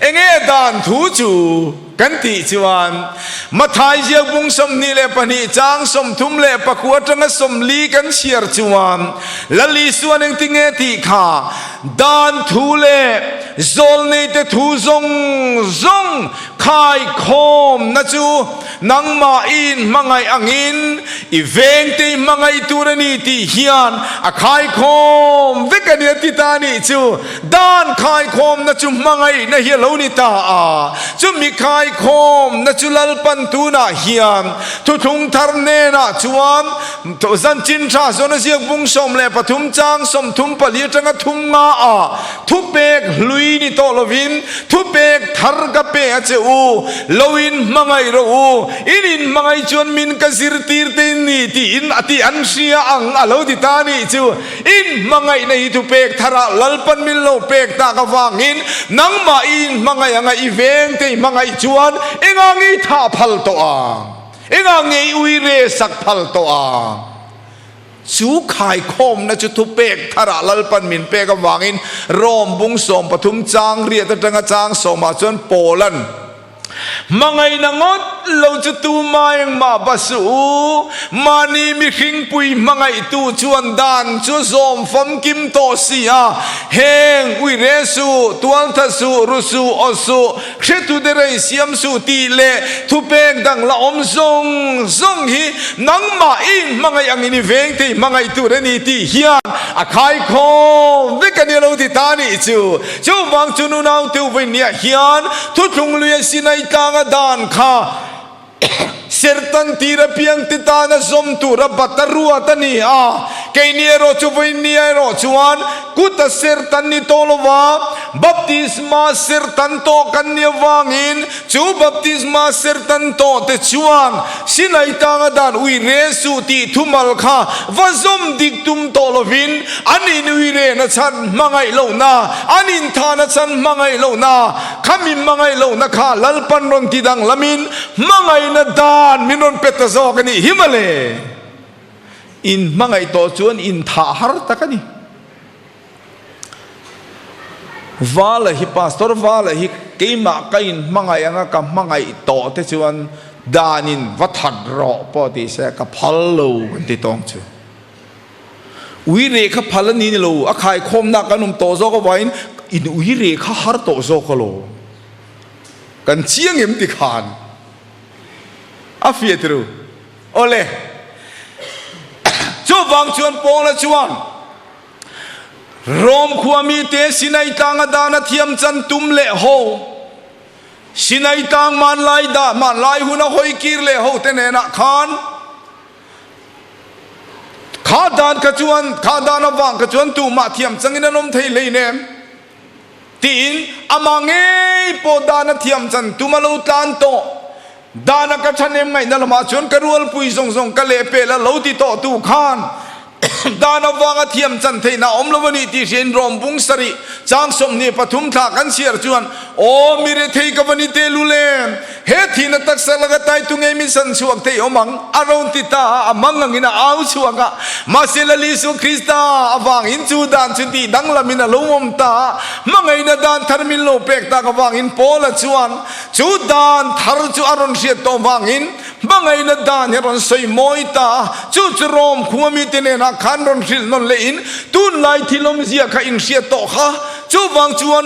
Enge dan thu chu? Kan tih chuan Mathai ziak bung 22 chang 39 atanga 40 kan chhiar chuan Lal Isuan engtinge tih kha dan thu leh zawlneite thu zawng zawng khaikhawmna chu nangmah i inhmangaih angin i vengte i hmangaih tur a ni tih hian a khaikhawm vek a ni a ti ta a nih chu. Dan khaikhawmna chu hmangaihna hi a lo ni ta a, chumi khaikhawmna chu Lalpan tunah hian thuthlung thar hnenah chuan Zanchin Tha zawn a ziak bung 13 chang 34 atanga thum nga a thupek hlui ni tawh lovin thupek thar ka pe a che u, lo in hmangaih rawh u, in inhmangaih chuan min ka zirtir te in ni tiin a tih an hria ang a lo ti ta a nih chu. In hmangaihna hi thu pek tharah Lalpan min lo pek tak avangin nangmah i inhmangaih anga i veng te i hmangaih chuan engah nge i thah phal tawh ang? Engah nge i ui re sak phal tawh ang? Chu khaikhawmna chu thu pek tharah Lalpan min pek avangin Rom bung 13 chang riat atanga chang sawmah chuan Paulan, Hmangaihna ngawt lo chu tuma engmah va suh u. Mahni mihringpui hmangaihtu chuan dan chu zawm famkim tawh si a, heng uire suh, tualtha suh, ru suh, aw suh, hretu te rei siam suh tih leh thupek dang la awm zawng zawng hi nangmah i inhmangaih angin i veng thei hmangaih tur a ni tih hian a khaikhawm vek a ni lo ti ta nih chu. Chuvang chu nunau teuh vawinia hian thuthlung lui a Sinai tlanga dan kha sertan tir apiang te tana zawm tura bat a ruat a ni a. Keini erawh chu vawinia erawh chuan kut a sertan ni tawh lova baptisma sertan tawh kan ni avangin chu baptisma sertan tawh te chuan Sinai tlanga dan ui re suh tih thumal kha va zawm dik tum tawh lovin an inui rehna chhan hmangaih lohna, an inthahna chhan hmangaih lohna, khami hmangaih lohna kha Lalpan rawn ti danglamin hmangaihna dan min rawn pe ta zawk a nih hi mawle. In hmangaih tawh chuan inthah har tak a ni. Vala hi Pastor Vala hi keimah ka inhmangaih anga ka hmangaih tawh te chuan danin va that rawh pawh ti se ka phal lo kan ti tawng chu. Ui reh kha phal a ni ni lo, a khaikhawmna kan awm tawh zawk avangin in ui reh kha har tawh zawk alo. Kan chiang em ti khan a fiah tiru. Awle. Chuvang chuan Paula chuan Rom khua mite Sinai tlanga dana thiam chan tum leh ho, Sinai tlang hmanlai dah hmanlai huna hawi kir leh ho te nenah khan kha dan kha chuan kha dan avang kha chuan tumah thiam changin an awm thei hleinem tiin amah ngei pawh dana thiam chan tum a lo tlan tawh. Dana ka thahnem ngaihna lamah chuan ka rualpui zawng zawng ka lehpel a lo ti tawh tu khan dan avanga thiam chan theihna a awm lo a nih tih hriain Rom bung sarih chang 23 thla kan chhiar chuan Aw mi rethei ka va ni te lu le, he thihna taksa laka taitu ngei min san chhuak thei awm ang a rawn ti ta a, a mang angin a au chhuak a. Mahse Lal Isua Krista avangin chu dan chu tih danglamin a lo awm ta a, hmangaihna dan thar min lo pek tak avangin Paula chuan Chu dan thar chu a rawn hriat tawh vangin hmangaihna dan hi a rawn sawi mawi ta a, chu chu Rom khua mite nenah khan rawn hrilh nawn lehin tunlai thil awmzia kha in hriat tawh kha. Chuvang chuan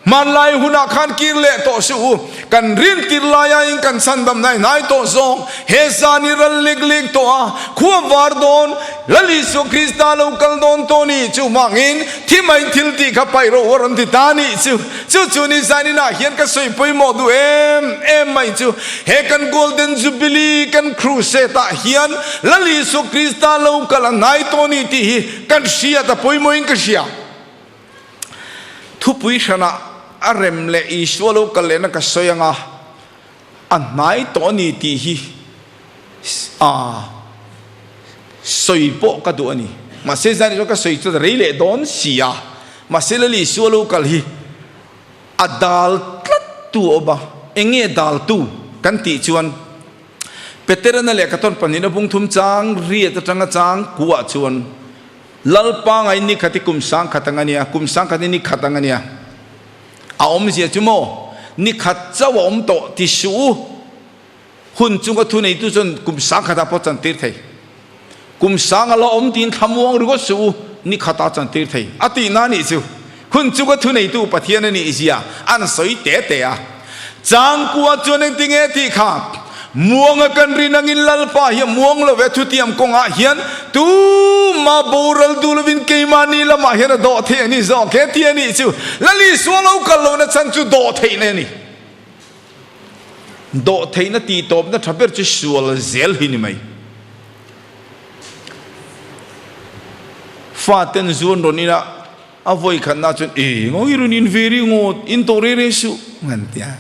Hmanlai hunah khan kir leh tawh suh u, kan rin tir laiain kan chhandam hnai hnai tawh zawk. He zan hi ral lek lek tawh a, khua var dawn, Lal Isua Krista lo kal dawn tawh ni chu hmangin thi mai thil tih kha paih rawh u a rawn ti ta nih chu. Chu chu ni zan inah hian ka sawi pawimawh duh em em mai chu he kan Golden Jubilee kan Crusade ah hian Lal Isua Krista lo kal a hnai tawh ni tih hi kan hriat a pawimawhin ka hria. Thupui hranah a rem leh Isua lo kal lehna ka sawi anga a hnai tawh a ni tih hi a sawi pawh ka duh a ni. Mahse zan chuan ka sawi chuan rei leh dawn si a, mahse Lal Isua lo kal hi a dal tlat tu a awm a, eng nge dal tu kan tih chuan Peterana lehkha tawn pahnihna bung thum chang riat atanga chang kuah chuan Lalpa ngai ni khat i kum sang khat ang a nia, kum sang khat i ni khat ang a nia. A awmzia chu maw, ni khat chauh a awm tawh ti suh u. Hun chunga thuneitu chuan kum sang khatah pawh chantir thei. Kum sang a la awm tiin thlamuang ringawt suh u, ni khatah chantir thei. A tihna a nih chu, hun chunga thuneitu Pathian a nih zia an sawi te te a. Changkua chuan engtinge tih kha muanga kan rin angin Lalpa hi a muang lo ve, thutiam kawngah hian tuma boral duh lovin keimahni lamah hian a dawh theih a ni zawk he ti a nih chu Lal Isua lo kal lohna chhan chu dawh theihna a ni. Dawh theihna tih tawpna tha ber chu sual zel hi ni mai. Faten zu an rawn ina. A vawi khatna chuan e ngawi rawn in ve ri ngawt, in tawh rei rei suh an ti a.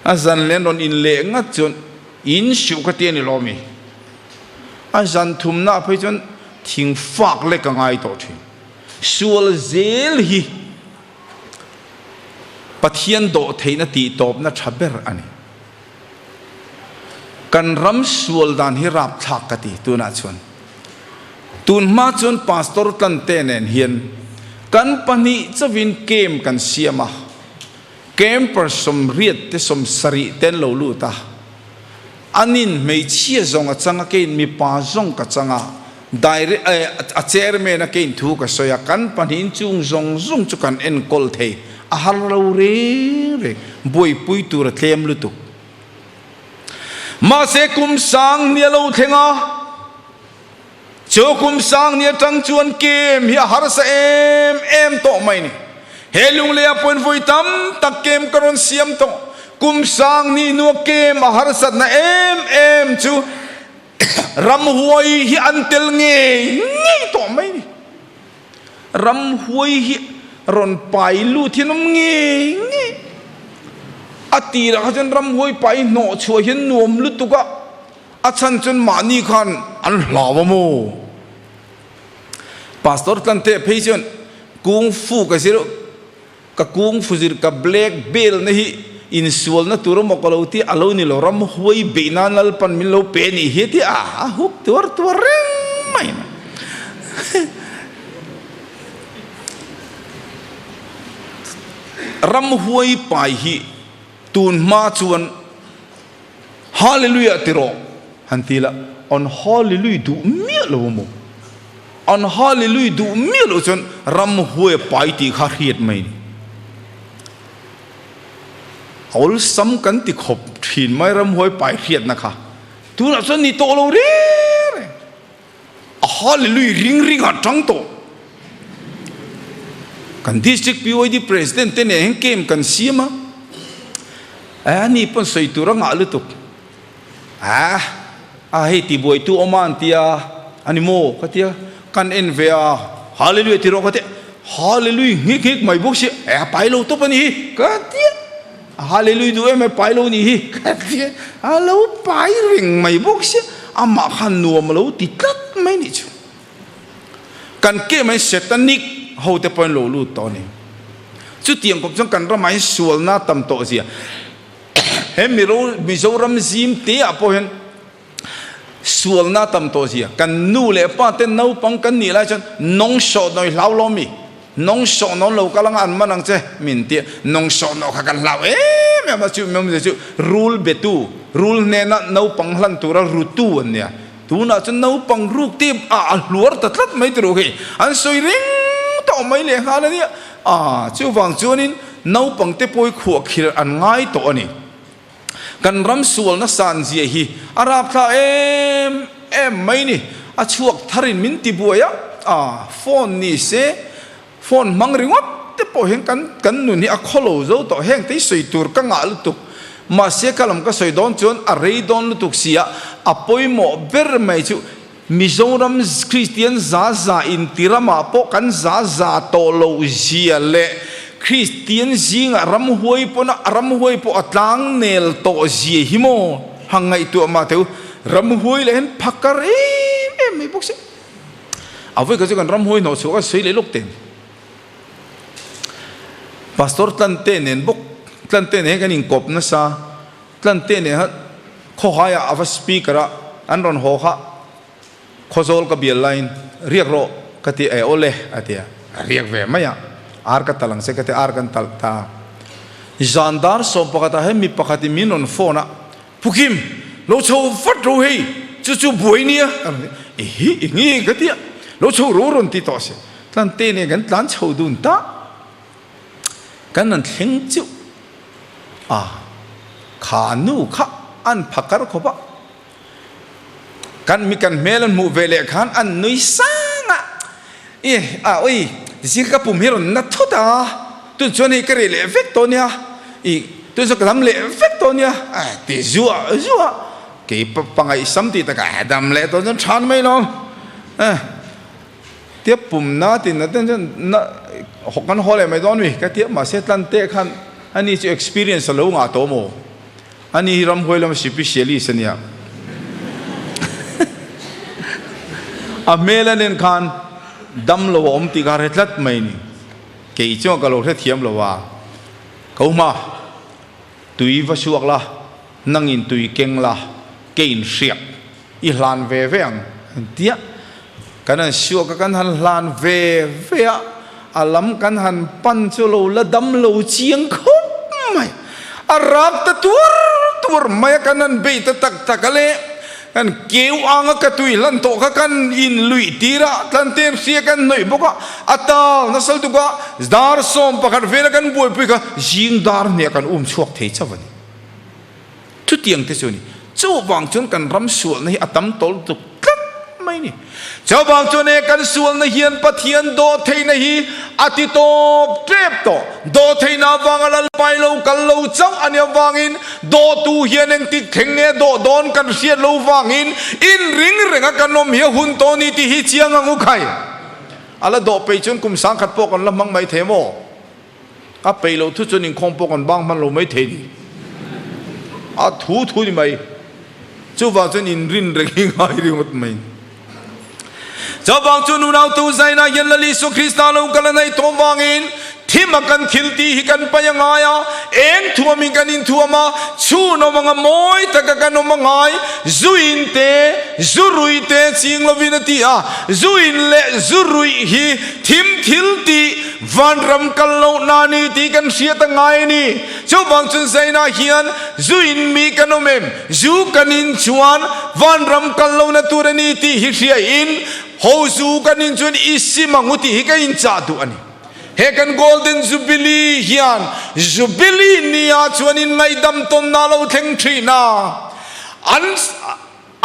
A zan leh an rawn in leh ngat chuan in suh ka ti a ni lo mi. A zan thumna phei chuan thing fak lek a ngai tawh thin. Sual zel hi Pathian dawh theihna tih tawpna tha ber a ni. Kan ram sual dan hi rapthlak ka ti tunah chuan. Tun hma chuan Pastor Tlante nen hian kan pahnih chauhin camp kan siam a, camper sawmriat te sawmsarih te an lo lut a, anin hmeichhia zawng a chang a, keiin mipa zawng ka chang a, dire a chairman a keiin thu ka sawi a, kan pahnihin chung zawng zawng chu kan enkawl thei, a har lo reng reng, buaipui tur a tlem lutuk. Mahse kum sang ni a lo thleng a, chu kum sang ni atang chuan kem hi a harsa em em tawh mai ni. He lunglei ah pawhin vawi tam tak kem ka rawn siam tawh. Kum sang ni hnua kem a harsatna em em chu ramhuai hi an tel ngei ngei tawh mai ni. Ramhuai hi rawn pai lut hian awm ngei ngei. A tirah kha chuan ramhuai pai hnawh chhuah hian nuam lutuk a, a chhan chuan mahni khan an hlau a maw? Pastor Tlante phei chuan kung fu ka zir ka kung fu zir ka black belt na hi insualna tur emaw ka lo ti a lo ni lo ramhuai beih nan Lalpan min lo pe nih hi ti a a huk tuar tuar reng mai mai. Ramhuai pai hi tun hma chuan Hallelujah ti rawh han ti la, an Hallelujah duh miah lo maw? An Hallelujah duh miah loh chuan ramhuai pai tih kha hriat mai ni. Awlsam kan ti khawp thin mai ramhuai pai hriatna kha. Tunah chuan ni tawh lo reng reng. A Hallelujah ring ring ah tang tawh. Kan District PYD President te nen hian camp kan siam a. A ni pawn sawi tur a ngah lutuk. A a hei ti buaitu awm a an tia a ni maw ka tia kan en ve a Hallelujah ti rawh ka tia Hallelujah nghik nghik mai bawk si e a pai lo tawp a ni hi ka tia Hallelujah duh em e pai lo ni hi ka tia a lo pai reng mai bawk si amah khan nuam a lo ti tlat mai nih chu kan ke mai satanic ho te pawh an lo lut tawh a ni chutiang kawp chuan kan ramah hian sualna tam tawh zia he Mizoram zim te ah pawh hian sualna tam tawh zia kan nu leh pa te naupang kan nih lai chuan nawng sawh nawi hlau lo mi nawng sawh nawn lo kal anga an man ang che min tia nawng sawh nawh kha kan hlau em em a chu mi awmzia chu rul betu rul hnena naupang hlan tura rutu an nia tunah chuan naupang ruk te a a hluar ta tlat mai tiro khi an sawi reng tawh mai leh nghal a nia a chuvang chuanin. Naupangte pawi khuahkhirh an ngai tawh a ni. Kan ram sualna san zia hi a rapthla em em mai ni. A chhuak tharin min ti buai a, a phone ni se phone hmang ringawt te pawh hian kan kan nun hi a khawlo zo tawh. Heng te hi sawi tur ka ngah lutuk. Mahse ka lam ka sawi dawn chuan a rei dawn lutuk sia, a pawimawh ber mai chu Mizoram Kristian za za inti ramah pawh kan za za tawh loh zia leh Kristian zingah ramhuai pawna ramhuai pawh a tlang nel tawh zia hi maw hang ngaihtuah mah teh u. Ramhuai leh hian phakar em em mai bawk si. A vawi kha chu kan ramhuai hnawh chhuah kha sawi leh lawk teh. Pastor Tlante nen bawk Tlante nen hian kan inkawp nasa. Tlante nen khan khawhaiah a va speaker a, an rawn haw kha Khawzawl ka bial laiin riak rawh ka ti e awle a ti a, a riak ve mai a, ar ka tal ang che ka ti a, ar kan talh ta a. Zan dar 11 ah hian mi pakhatin min rawn phone a, Pu Kim, lo chho vat ro hei, chu chu buai nia a rawn ti, ehi enge ka ti a, lo chho ro rawn ti tawh se, Tlante nen kan tlan chho dun ta. Kan rawn thleng chiuh a, kha nu kha an phakar khawp a, kan mi kan hmel an hmuh ve leh khan an nui sang a, i a ui zing ka pum hi rawn na thut a, tun chuan hei ka reh leh vek tawh nia, i tun chuan ka dam leh vek tawh nia a ti zuah zuah a, kei pangaihsam tih takah a dam leh tawh chuan than mai lo e. Tia pum na tin na ten chuan na kan haw leh mai dawn mi ka tia mahse tlan teh khan ani chu experience a lo ngah tawh maw ani hi ramhuai lama sipisialist ania a hmel a nen khan dam lo a awm tih kha hre tlat mai ni kei chuan ka lo hrethiam lo a ka hma tui va suak la nangin tui keng la ke in hriak I hlan ve ve ang tia kan han suak a, kan han hlan ve ve a, a lam kan han pan chu lo la dam lo chiang khawp mai. A rak ta tuar tuar mai a, kan han bei ta tak tak a le, kan keu anga ka tui hlan tawh kha kan in luih tir a, tlanten hria kan hnawih bawk a, a tal nasal tuk a, dar 11 vela kan buaipui kha zing dar hniah kan um chhuak thei chauh a ni. Chutiang te chu a ni. Chuvang chuan kan ram sualna hi a tam tawh lutuk tlat mai a ni. Chuvang chuan he kan sualna hian Pathian dawhtheihna hi a ti tawp tep tawh. Dawhtheihna avanga Lalpai lo kal lo chauh a nih avangin dawhtu hian engtik thleng nge dawh dawn kan hriat lo vangin inring renga kan awm hi a hun tawh a ni tih hi chiang ang u khai. A la dawh peih chuan kum 1000 pawh kan la hmang mai thei maw? A peih loh thu chuan inkhawm pawh kan bang hman lo mai thei ni. A thu thu ni mai. Chuvang chuan inrin reng hi ngai ringawt mai. Chuvang chu nunautu zaina hian Lal Isua Krista lo kal a neih tawh vangin thim a kan thil tih hi kan paih a ngai a, eng thuamin kan inthuam a, chhun awm anga mawi taka kan awm a ngai, zu in te, zu rui te ching lovin a ti a, zu in leh zu ruih hi thim thil tih Vanram kal loh na ni tih kan hriat a ngai a ni. Chuvang chuan Zaina hian zu in mi kan awm em? Zu kan in chuan vanram kal lohna tur a ni tih hi hria in ho zu kan in chuan i sim ang u tih hi ka inchah duh a ni. He kan Golden Jubilee hian Jubilee nia chuan in ngaihdam tawnna lo thleng thin a. An.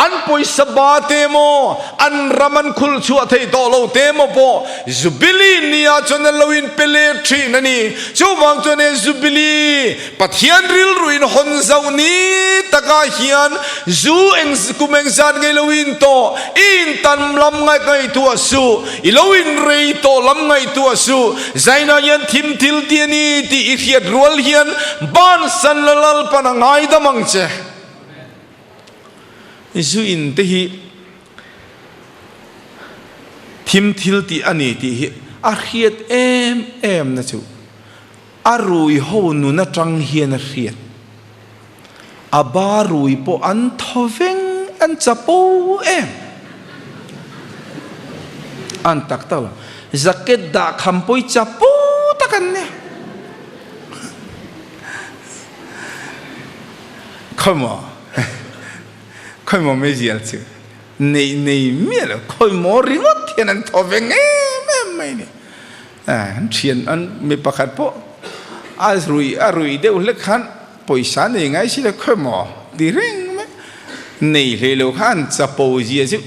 An pawisa ba te maw, an ram an khulh chhuah theih tawh lo te maw pawh Jubilee nia chuan an lo inpe let thin a ni. Chuvang chuan he Jubilee Pathian rilru in hawn zauh ni takah hian zu eng kum eng zat ngei lo in tawh, i intan lam ngaih ngaihtuah suh, i lo inrei tawh lam ngaihtuah suh, Zaina hian thim thil ti a ni tih i hriat rual hian bansan la Lalpan a ngaidam ang che. Zu in te hi thim thil tih a ni tih hi a hriat em em na chu a rui ho nun atang hian a hriat. A ba rui pawh an thaw veng an chapo em. An tak tak lo. Jacket dah kham pawh hi chapo tak an nia. Khawimaw khawimaw meizial chu nei nei miah lo khawimaw ringawt hian an thaw ve em em mai ni. An thian an mi pakhat pawh. A rui a rui deuh hlek khan pawisa nei ngai si lo khawi maw ti reng mai. Nei hlei lo kha an chapo zia chu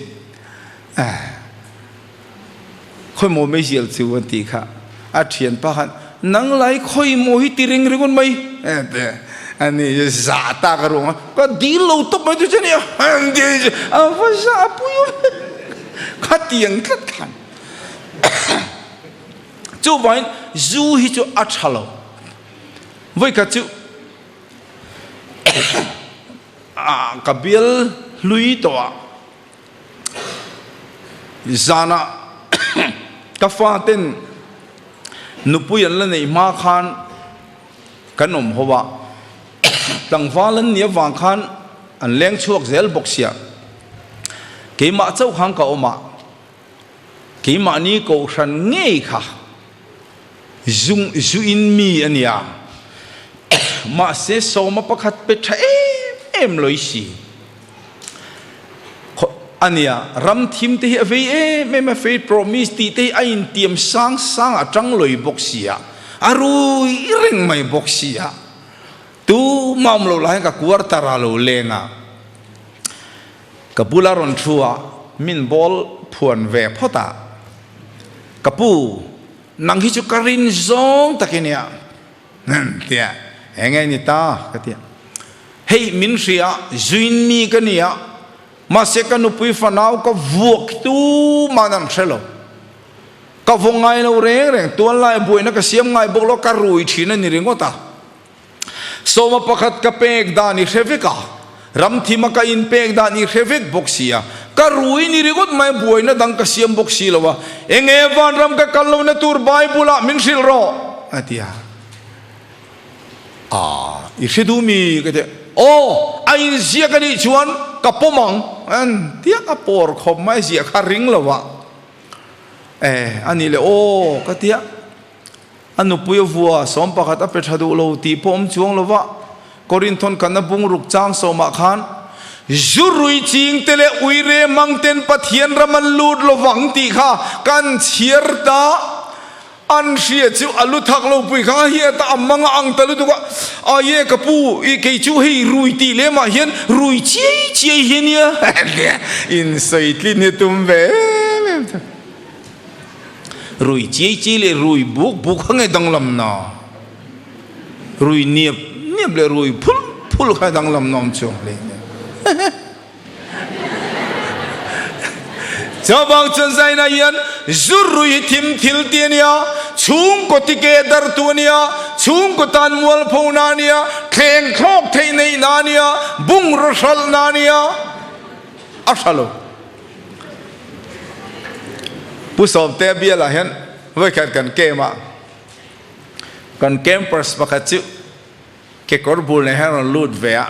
khawi maw meizial chu an tih kha a thianpa khan nang lai khawi maw hi ti reng ringawt mai a ni zah tak a ruang a ka dil lo tawp mai chu che nia a va zah pui khatiang tlat khan chuvangin zu hi chu a tha lo vawikhat chu ka bial hlui tawh a Zanah ka faten nupui an la neih hma khan kan awm ho a, tlangval an nih avang khan an leng chhuak zel bawk sia. Keimah chauh khan ka awm a, keimahni kohhran ngei kha zung zu in mi a nia. Mahse sawma pakhat pe tha em em lawih si. A nia, ram thim te hi a vei em em a, faith promise tih te hi a intiam sang sang a tang lawih bawk si a, a rui reng mai bawk si a. Tumah awm lo lah hian ka quarter ah lo leng a, ka bula rawn thu a, min ball phuan ve phawt a, ka pu, nang hi chu ka rin zawng tak i nia, tia, eng nge ni ta ka ti a. Hei min hria, zuin mi ka ni a, mahse ka nupui fanau ka vuak tu man an hre lo. Ka vaw ngai lo reng reng, tuanlai buaina ka siam ngai bawk lo, ka rui thin a ni ringawt a. Sawma pakhat ka pek dan i hre vek a, ramthima ka inpek dan i hre vek bawk si a, ka rui ni ringawt mai buaina dang ka siam bawk si lo a, enge vanram ka kal lohna tur Bible ah min hrilh rawh a ti a. Ah, i hre duh mi ka ti a, aw a inziak a nih chuan ka pawm ang an tia ka pawr khawp mai ziah kha ring lo a, eh a nih leh aw ka ti a, a nupui a vua 11 a pe tha duh lo tih pawh awm chuang lo va, Korinthon kan a bungruk chang sawmah khan zu rui ching te leh ui re mang ten Pathian ram an lut lo vang tih kha kan chhiar ta. An hria chu a lu thak lo pui kha hi a ta a mang a ang ta lutuk a, a ye ka pu i kei chu hei rui tih lem ah hian rui chiai chiai hi ania in sawi tlin hi tum ve em em ta. Rui chiai chiai leh rui buk buk kha nge danglam na? Rui niap niap leh rui phul phul kha danglam na awm chuang hle nia. Chuvang chuan zaina hian zu rui hi thim thil ti a nia, chhungkaw tike dartu a nia, chhungkaw tan mualphona a nia, thleng thlawk theih neihna a nia, bungraw hralhna a nia, a hra lo. Pu Sawmtea bialah hian vawikhat kan camp a, kan campers pakhat chu kekawr bul nen hian a rawn lut ve a,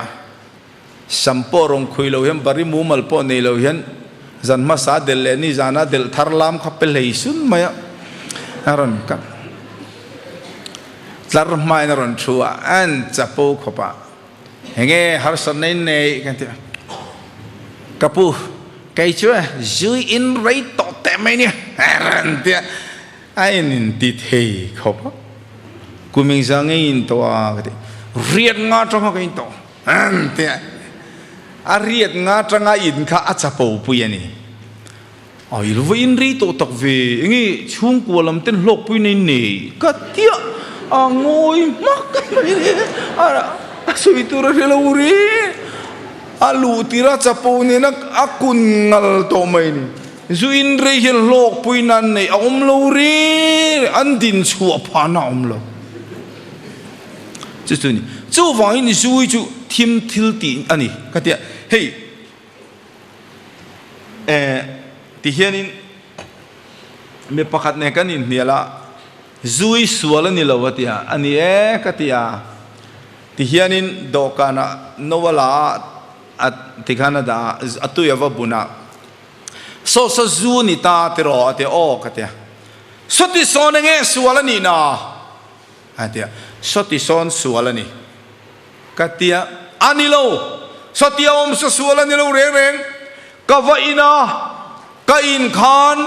Sam pawh rawn khui lo hian bari mumal pawh nei lo hian zan hmasa delh leh ni zana delh thar lam kha pe hlei sun mai a, a rawn kal tlar hmain a rawn thu a, an chapo khawp a, enge harsatna in nei kan ti a, ka pu kei chu zui in rei tawh teh mai nia a rawn ti a, a in in ti thei khawp a, kum engzah nge in tawh a ka ti, riat nga tanga ka in tawh. An ti a, a riat nga tanga in kha a chapo pui a ni. Ai lo va in rei tawh tak ve, enge chhungkua lam ten hlawk pui nei nei ka tia a ngawi hmak mai le, a sawi tur a hre lo ri, a luh tir a chapo nen a kun ngal tawh mai ni. Zu in rei hian hlawk pui nan nei a awm lo ri, an din chhuah phahna a awm lo. Chu chu a ni. Chuvangin Zui chu thim thil tih a ni ka ti a. Hei eh ti hianin mi pakhat nen kan inhnial a, Zui sual a ni lo a ti a, a ni e ka ti a. Ti hianin dawhkanah no a la a, ti khan a dah a, a tui a va bun a. Saw saw zu ni ta tiraw a ti a, aw ka ti a. Sawti sawn enge sual a nih na? A ti a, Sawti sawn sual a ni. Ka ti a, A ni lo, sawti a awm sa sual a ni lo reng reng. Ka va in a, ka in khan.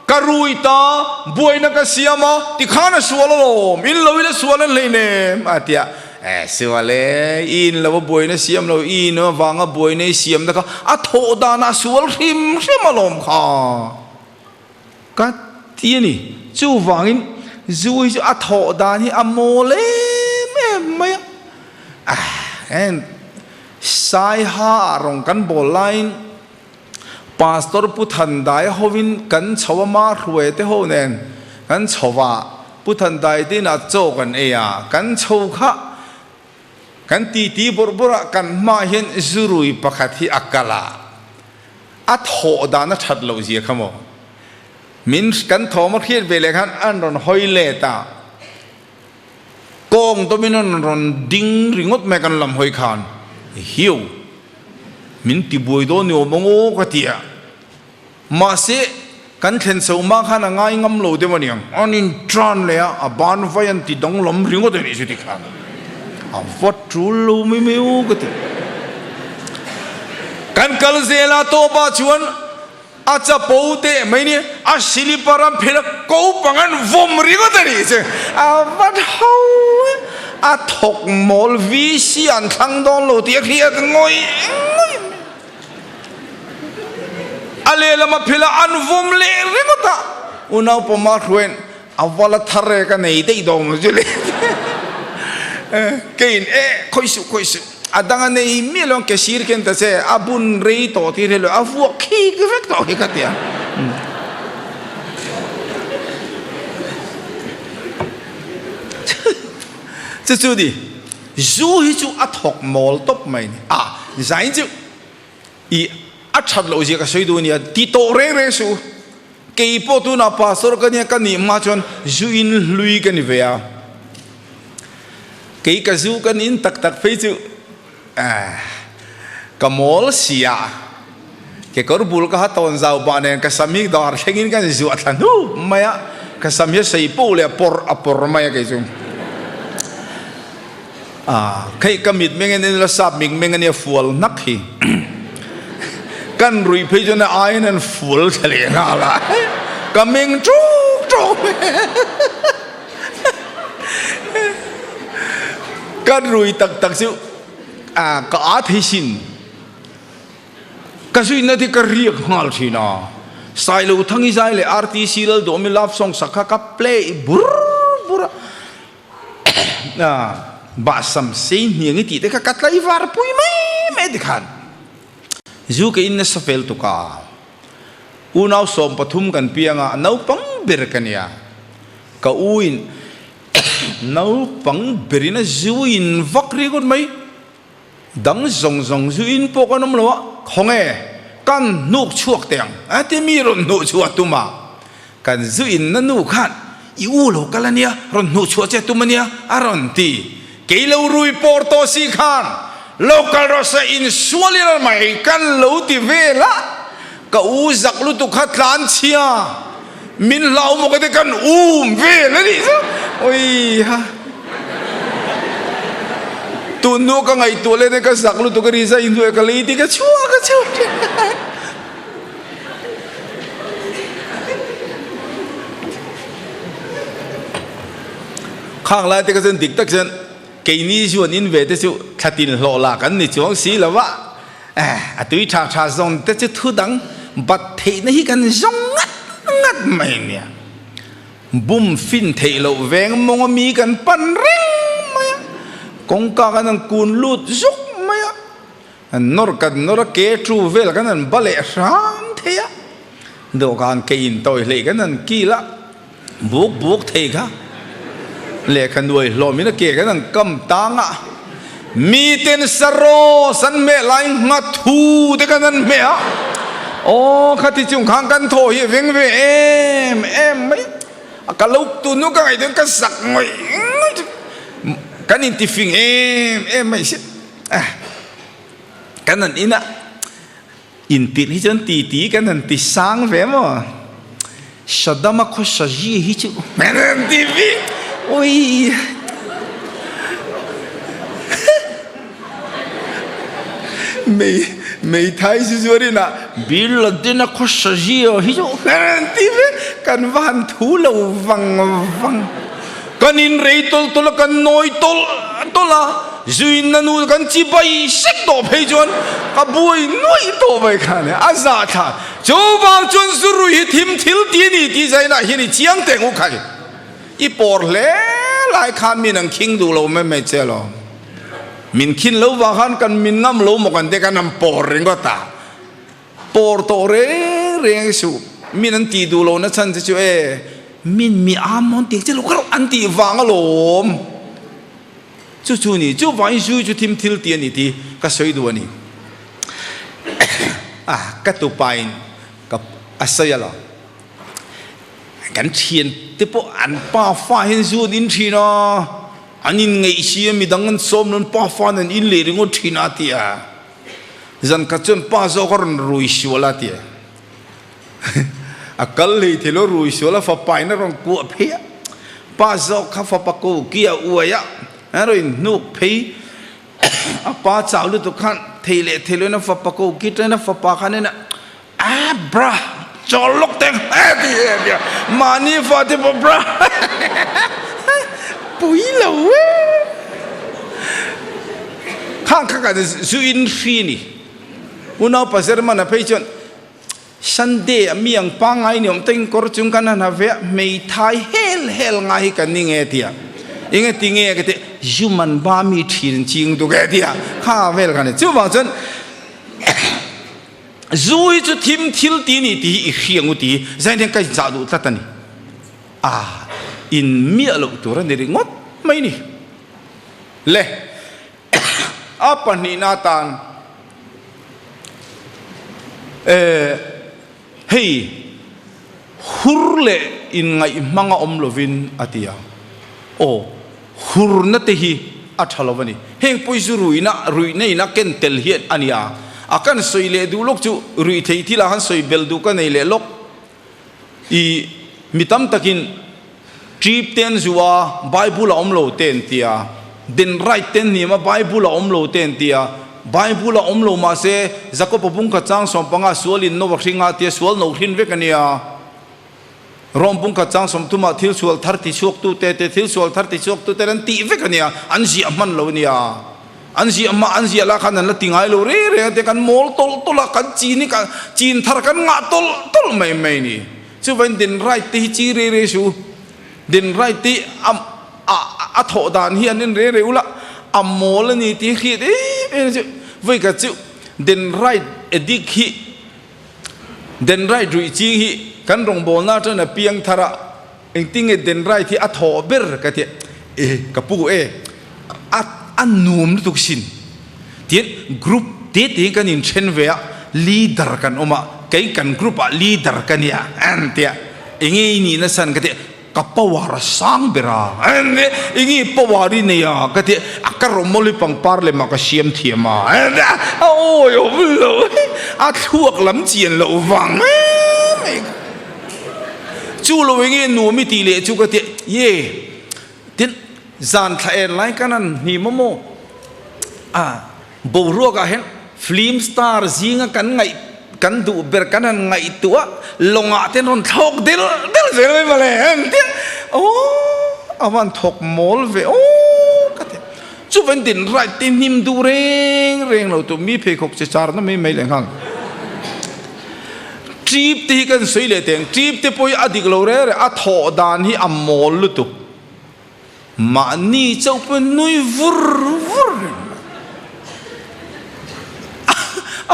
Ka rui ta, buaina ka siam a, tikhan a sual alawm, in lo ila sual an hleinem, a ti a. Eh, sual e, i in lo a buaina siam lo, i in avanga buaina i siamna kha a thawh danah a sual hrim hrim alawm kha. Ka ti a ni. Chuvangin zu hi chu a thawh dan hi a mawl em em mai a. Ah, Saiha ah rawng kan bawl laiin Pastor Pu Thandai hovin kan chho a ma hruai te ho nen kan chho va, Pu Thandai te inah chaw kan ei a, kan chho kha kan titi bawrh bawrh a, kan hmaah hian zurui pakhat hi a kal a, a thawh dan a that loh zia kha maw? Min kan thawm a hriat ve leh khan an rawn hawi let a, kawng dawmin an rawn ding ringawt mai kan lam hawi khan hiu min ti buai dawn ni awm ang aw ka ti a, mahse kan thlen chho hma khan a ngai ngam lo deuh a niang, an in tan leh a, a ban vai an ti danglam ringawt a nih chu ti khan a va tul lo mai mai aw ka ti. Kan kal zel a tawpah chuan A chapo teh mai ni, a silipar an phelh a, ko pang an vawm ringawt a nih chu. A va tho e, a thawk mawl VC an thlang dawn lo tih a hriat ngawih ngawih mai. A lehlam a phelh a, an vawm leh ringawt a, unau pawma hruaiin a va la thar e ka nei daih dawn maw chu le. Keiin e khawih suh khawih suh. A dang a nei miah lo ang ke sir khian ta che a bun rei tawh tih hrelo a vuak khik vek tawh hi ka ti a. Chu chu ni zu hi chu a thawk mawl tawp mai ni a zain chu i a that loh zia ka sawi duh ania ti tawh reng reng suh kei pawh tunah pastor ka nia ka nih hma chuan zu in hlui ka ni ve a. Kei ka zu kan in taktak phei chu ka mawl si a, kekawr bul ka ha tawn zau pah nen ka sam hi dar thlengin kan zuah thla hnup mai a, ka sam hi a sei poh leh a pawrh a pawrh mai a kei chu. Khei ka mit meng en la sap mik meng ania fual hnak hi. Kan ruih phei chuan a aiin an fual thla leh nghal a, ka meng ṭuk ṭuk mai. Kan rui tak tak chu ka aa thei sin. Ka zuina te ka riak nghal thin a. Sailo Thangi zai leh RTC Lalduhawmi love song sak kha ka play bur bur a. Bahsam sei hniang i tih te kha ka tlaivar pui mai mai tikhan zu ka in nasa fel tuk a. Unau 13 kan piang a, naupang ber ka nia. Ka u in naupang berin a zu in vak ringawt mai. Dang zawng zawng zu in pawh kan awm lo a, khawnge kan hnuk chhuak teh ang a ti mi rawn hnuh chhuah tum a. Kan zu in na nu khan i u lo kal a nia, rawn hnuh chhuah che tum a nia a rawn ti. Kei lo rui pawr tawh si khan lo kal rawh se insual ila mai kan lo ti vel a, ka u zak lutuk kha tlan chhia min hlau maw ka ti kan um vel a nih chu awiha tun hnu ka ngaihtuah leh ka zak lutuk a ri zai hnuai ka lei ti ka chhuak a chhuak Khang lai te kha chuan dik tak chuan keini zu an in ve te chu thla tin hlawh lak an ni chuang si lo va, a tui tha tha zawng te chu thu dang bat theihna hi kan zawng ngat ngat mai nia. Bum fin theih loh veng mawng a mi kan pan reng mai a, kawngka kan han kun lut zuk mai a, an nawr kan nawr a ke thu vel kan han ba leh hram thei a, dawhkan ke in tawi hleih kan han kil a. Buk buk thei kha lehkha nuai hlawmin a ke kan an kam tang a, miten saraw san hmeh lai ngha thu te kan an hmeh a, aw khati chung khan kan thaw hi a veng ve em em mai a, ka lo tun nu ka ngaihtuah ka zak ngawih ngawih chu kan intifing em em mai si kan an in a. Intirh hi chuan titi kan han ti sang ve maw? Saddam-a khawsa zi hi chu kan han ti bik ui. Mei meithai chu zuar inah Bin Laden-a khawsa zi hi chu kan han ti vek. Kan va han thu lo vang vang. Kan in rei tawlh tawlh a, kan nawi tawlh tawlh a, zuin na nu kan chi bai sek tawh phei chuan ka buai nuaih tawh mai kha nia, a zah thla. Chuvang chuan zu rui hi thim thil ti a ni tih zainah hian i chiang teh nguk khai. I pawr hle lai khan min an khing duh lo mai mai che alawm. Min khin lo vang khan kan min ngam lo maw kan te kan han pawr ringawt a. Pawr tawh reng reng suh. Min an tih duh lo na chhan che chu e min mi am mawn tih che lo kha an tih vang alawm. Chu chu ni, chu vangin zui chu thim thil ti a ni tih ka sawi duh a ni. Ah, ka tupain ka a sawi alawm. Kan thian te pawh an pa fa hian zu an in thin a, an in ngeih si a, midang an sawm lo, an pa fa an in leh ringawt thin a ti a. Zan khat chuan pa zawk a rawn rui sual a ti a. A kal hlei thei lo, rui sual a fapa in a rawn kuah phei a. Pa zawk kha fapa ko ki a uai a, a rawn in hnuk phei. A pa chau lutuk khan thei leh thei loin a fapa ko ki ṭain a fapa khan en a, A bra chawl lawk teng a ti a tia mahni fa te pawh bra pui lo e khang kha kan zu in hri ni unau pa German a phei chuan Sunday a mi ang pangngai ni awm teng kawr chung kan han ha ve a hmeithai hel hel ngai hi kan ni nge tia enge ti nge ka ti zu man ba mi thin ching duk e tia kha vel kha ni chuvang chuan Zu hi chu thim thil ti ni ti hi i hriang u ti zain hian ka inzah duh tlat a ni. A in miah loh tur a ni ringawt mai ni. Le a pahnihna atan eh hei hur leh inngaih hmang a awm lovin a ti a. Aw Hurna te hi a tha lo a ni. Heng pawh hi chu ruihna, ruihna in a ken tel hian a ni a. A kan sawi leh duh lawk chu ruih theih thil ah khan sawi bel duh ka nei leh lawk. I mi tam takin trip te an zu a, Bible a awm lo te an ti a. Den right te an hnim a, Bible a awm lo te an ti a. Bible a awm lo mahse Jakob-a bungkhat chang sawmpanga sual in no a hring a tia sual no hrin vek a nia. Rom pungkhat chang sawmthumah thil sual thar ti chhuaktute te thil sual thar ti chhuaktute an tih vek a nia, an ziah hman lo a nia. An ziah hma an ziah lah khan an la ti ngai lo reng reng a tia kan mawl tawlh tawlh a, kan chin hi kan chin thar kan ngah tawlh tawlh mai mai a ni. Chuvangin den right te hi chi rei rei suh u. Den right te hi a a a thawh dan hi an en reng reng ula, a mawl a ni tih hriat em em chu vawikhat chu den right addict hi Dendrite ruih ching hi kan rawngbawlna atangin a piang thar a, engtinge dendrite hi a thawh ber ka ti a, e ka pu e, a a nuam lutuk sin tihian group te te in kan inthen ve a, leader kan awm a, kei kan group ah leader ka nia an ti a, enge i nih nasa an ka ti a, Ka power a sang ber a, enge power i nei a ka ti a, ka rawmawli pangpar lem ah ka siam thiam a, a awi awm lo, a thluak lam chian loh vang mai mai ka chu lo enge nuam i tih leh chu ka ti ye tin zan thla en lai kan han hnim a maw a Boruak ah hian film star zinga kan ngaih kan duh ber kan han ngaihtuah lawngah te an rawn thlawk del del zel mai mawle engtia aww a van thawk mawl ve aww ka ti chuvan din right te hnim duh reng reng lo tur mi pheikhawk che char na mai mai leh nghal trip te hi kan sawi leh teng trip te pawh hi a dik lo reng reng a thawh dan hi a mawl lutuk. Mahni chauh pawh nui vur vur reng mai.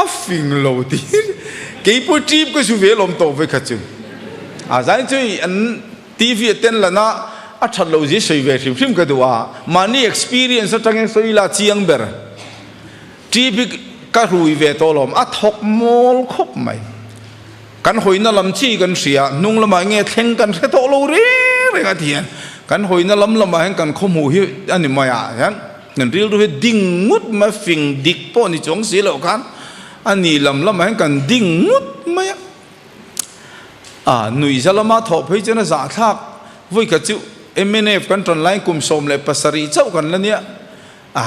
A fing lo tih kei pawh trip ka su ve lawm tawh ve kha chu. A zain chu an TV a ten lan a, a that lo zia sawi ve hrim hrim ka duh a. Mahni experience atangin sawi ila chiang ber. Trip hi ka rui ve tawh lawm, a thawk mawl khawp mai. Kan hawina lam chi kan hria, hnung lamah nge thleng kan hre tawh lo reng reng a ti hian kan hawina lam lamah hian kan khawhmuh hi a ni mai ah hian kan rilru hi ding ngut mai a, fing dik pawh ni chuang si loh khan a ni lam lamah hian kan ding ngut mai a. A nuihza lama thawh phei chuan a zahthlak vawi khat chu mnf kan tan laiin kum 17 chauh kan la nia, a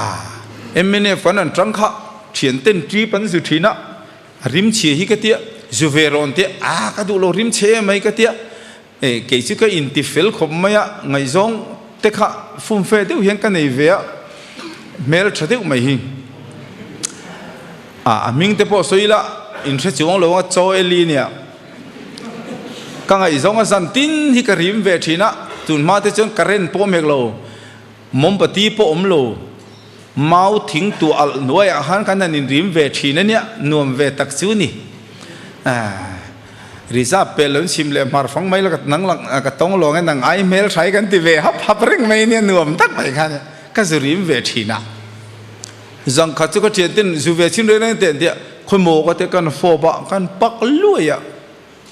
mnf kan han tang kha thian ten trip an zu thin a, A rim chhia hi ka tia, zu ve rawn tia, aa ka duh lo rim chhe em mai ka tia. E, kei chu ka inti fel khawp mai a, ngaihzawng te kha fumfe deuh hian ka nei ve a, hmel tha deuh mai hi. A, a hming te pawh sawi ila in hre chuang lo ang a, Chaw Eli nia. Ka ngaihzawng a zan tin hi ka rim ve thin a, tun hma te chuan current pawh mek lo, mawmbati pawh awm lo, mau thing tuah alh hnuaiah khan kan han inrim ve thin a nia, nuam ve tak chu ni. Aaa. Reserve pel lo in chhim leh hmar fang mai la ka nang lang ka tawng lawng e nang ai hmel hrai kan ti ve hap hap reng mai nia nuam tak mai khan ka zu rim ve thin a. Zangkhat chu ka thian ten zu ve chin reng reng te an tia khawi maw ka tia kan fawp a kan pak luai a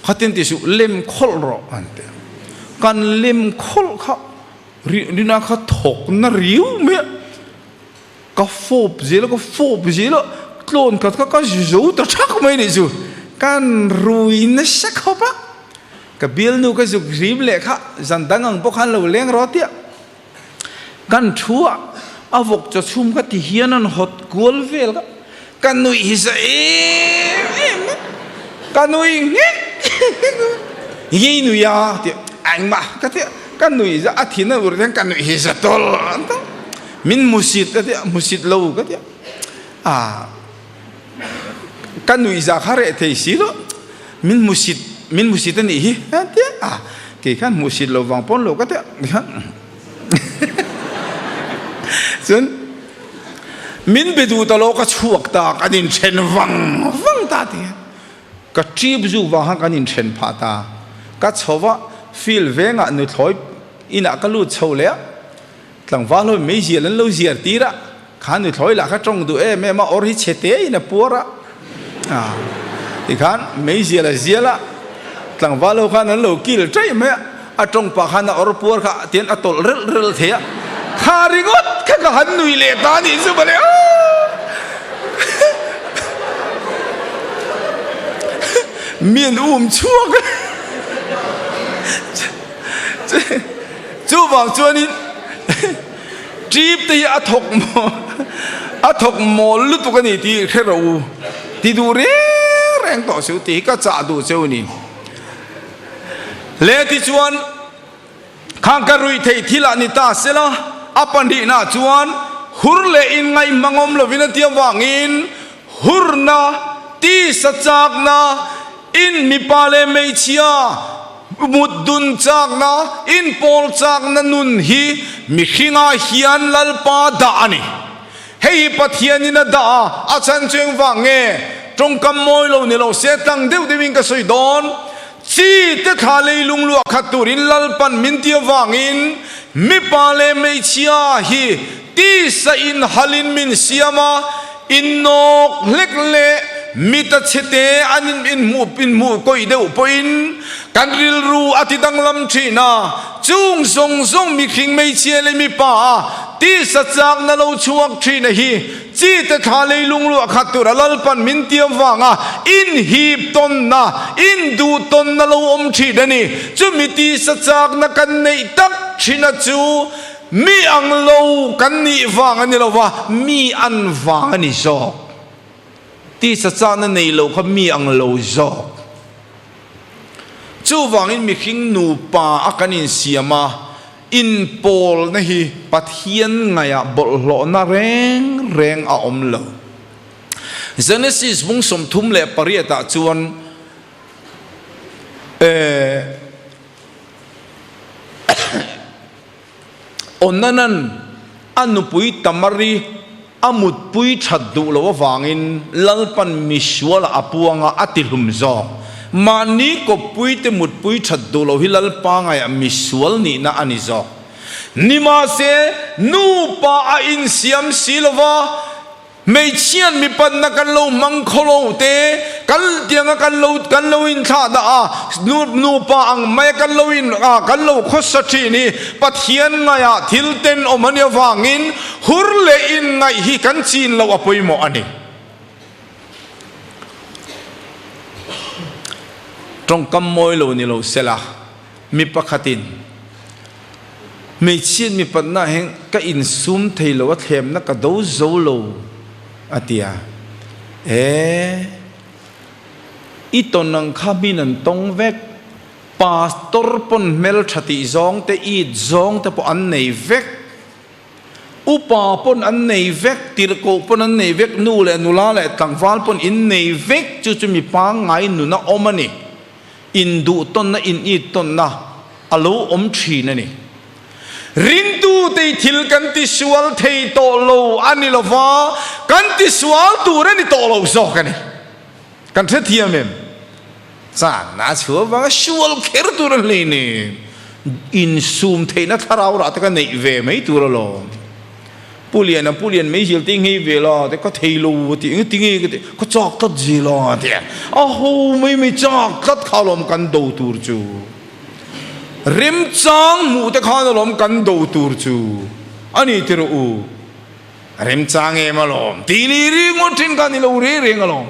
khatin ti suh lem khawlh rawh an ti a kan lem khawlh kha rina kha thawk na riu mai a Ka fawp zel a, ka fawp zel a, tlawn khat kha ka zo ta thak mai nih chu. Kan rui nasa khawp a, ka bialnu ka zuk rim leh kha zan dang ang pawh khan lo leng rawh tia. Kan thu a, a vawk chaw chhum kha ti hian an hawt kual vel kha, ka nuih hi za em em a, ka nui nghek nghek a, ngei nui a tia, engmah ka tia, ka nui za a thin a ur hian ka nuih hi za tawlh an ta. Min hmusit ka tia, hmusit lo ka tia. A ka nuihza kha reh thei si lo. Min hmusit, min hmusit a nih hi a tia. A kei khan hmusit lo vang pawn lo ka tia. Chuan min be duh ta lo ka chhuak ta kan inthen vang vang ta ti. Ka trip zu vang khan kan inthen phah ta. Ka chho va field vengah nuthlawi inah ka lut chho leh a. Tlangval ho meizial an lo ziar tir a, kha nuthlawi lah kha tawng duh em em a, awr hi chhe te in a puar a, tikhan meizial a zial a, tlangval ho khan an lo kil ṭaih mai a, a tawng pah khan a awr puar kha tian a tawlh relh relh thei a, kha ringawt kha ka han nui leh ta anih chu mawle aw. Mi an um chhuak a. Chuvang chuanin trip te hi a thawk a thawk mawl lutuk a ni tih hre rawh u, ti duh reng reng tawh suh tih hi ka chah duh cheu a ni. Le tichuan khang ka ruih theih thil ah ni ta sela a pahnihnah chuan hur leh inngaih hmangawm lovin a tia vangin hurna, tisa chakna, in mipa leh hmeichhia mut dun chakna, in pawl chakna nun hi mihringah hian Lalpa dah a ni. Hei hi Pathianin a dah a, a chhan chu engvang nge? Tawngkam mawi lo ni lo se tlang deuh deuhin ka sawi dawn. Chi te thla leilung luah khat turin Lalpan min ti avangin mipa leh hmeichhia hi tisa in halin min siam a, innawk hlek leh mita chhete an inhmuh inhmuh kawih deuh pawhin kan rilru a ti danglam thin a, chung zawng zawng mihring hmeichhia leh mipa a tisa chakna lo chhuak thin a hi Chi te thla leilung luah khat tura Lalpan min tiam vanga inhip tawnna, induh tawnna lo awm thin a ni. Chumi tisa chakna kan neih tak thina chu mi ang lo kan nih vang a ni lo va, mi an vang a ni zawk. Tisa chakna nei lo kha mi ang lo zawk. Chuvangin mihring nupa a kan insiam a, Inpawlna hi Pathian ngaihah bawlhhlawhna reng reng a awm lo. Genesis bung 38 ah chuan Onanan a nupui Tamari a mutpui that duh loh avangin Lalpan misualah a puang a, a tihlum zawk. Mahni kawppuite mutpui that duh loh hi Lalpa ngaiah misual nihna a ni zawk. Nimahse, nupa a insiam si lova, hmeichhian mipanna kan lo hmang khaw lo te, kan tianga kan lo kan lo inthlah dah a, nu nupa ang maia kan lo in a kan lo khawsa thin hi Pathian ngaiah thil tenawm a nih avangin Hur leh inngaih hi kan chin loh a pawimawh a ni. Tawngkam mawi lo ni lo sela, mi pakhatin hmeichhiat mipatna hian ka insum thei lo a thlemna ka do zo lo a ti a. E, i tawn ang kha min an tawng vek. Pastor pawn hmeltha tih zawng te, it zawng te pawh an nei vek. Upa pawn an nei vek, tirhkoh pawn an nei vek, nu leh nula leh tlangval pawn in nei vek, chu chu mi pangngai nuna awm a ni. Induhtawnna, in-it tawnna a lo awm thin a ni. Ringtute i thil kan tisual thei tawh lo a ni lova, kan tisual tur a ni tawh lo zawk a ni. Kan hrethiam em? Chakna a chhuah avanga sual kher tur a hlei nen insum theihna thlarau rah te ka neih ve mai tur alawm. Pu Liana, Pu Lian meizial te i nghei ve la te ka thei lo a ti, engati nge ka ti, ka chak tlat zel a ti a, a ho mai mai chak tlat kha alawm kan do tur chu. Remchang hmuh te khan alawm kan do tur chu a ni ti rawh u. Remchang em alawm tih leh ringawt thin kha ni lo reng reng alawm.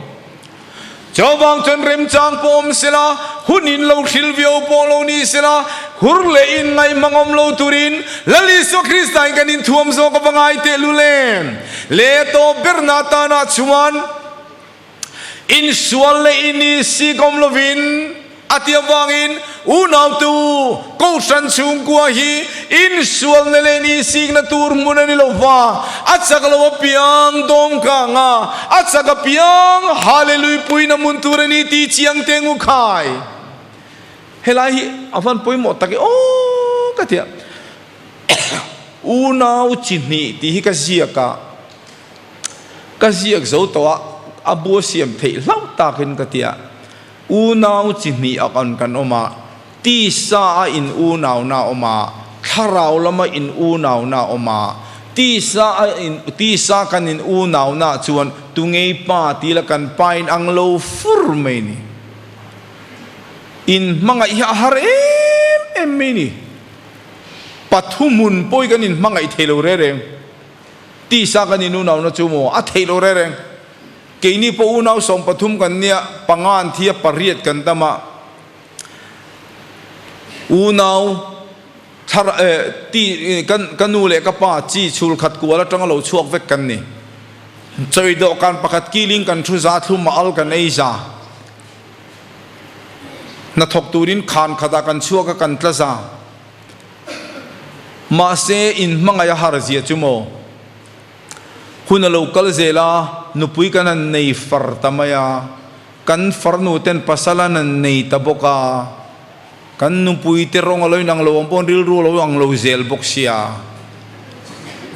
Chuvang chuan remchang pawh awm sela, hun in lo hril viau pawh lo ni sela, hur leh in ngaihmang awm lo turin Lal Isua Krista in kan inthuam zawk a va ngai teh lul em? Le tawp berna atana chuan Insual leh inisik awm lovin a ti avangin unautu Kohhran chhungkua hi insualna leh inisikna tur hmun a ni lo va, a chak lo apiang dawm kang a, a chak apiang Hallelui puina hmun tur a ni tih chiang teng u khai. Helai hi a van pawimawh tak e aw ka ti a, unau chi hnih tih hi ka ziak a. Ka ziak zo tawh a, a bu a siam theih hlauh takin ka ti a, unau chi hnih a kan kan awm a, tisa a in unauna a awm a, thlarau lama in unauna a awm a, tisa a in tisa kan in unauna chuan tungei pa tila kan pa in ang lo fur mai ni. In hmangaih hi a har em em mai ni. Pathumun pawh hi kan in hmangaih thei lo reng reng. Tisa kan in unauna chu maw a theih lo reng reng. Keini pawh unau 13 kan nia, panga an thi a, pariat kan dam a. Unau thlar eh ti kan ka nu leh ka pa chi chhul khat kual atanga lo chhuak vek kan ni. Chawi dawhkan pakhat kilin kan thu za thlum a al kan ei za. Hnathawk turin khan khatah kan chhuak a kan tla za. Mahse, in hmangaih a har zia chu maw? Hun a lo kal zel a, nupui kan han nei far ta mai a, kan farnu ten pasal an han nei ta bawk a, kan nupui te rawng a lo inang lo ang pawh rilru a lo ang lo zel bawk sia,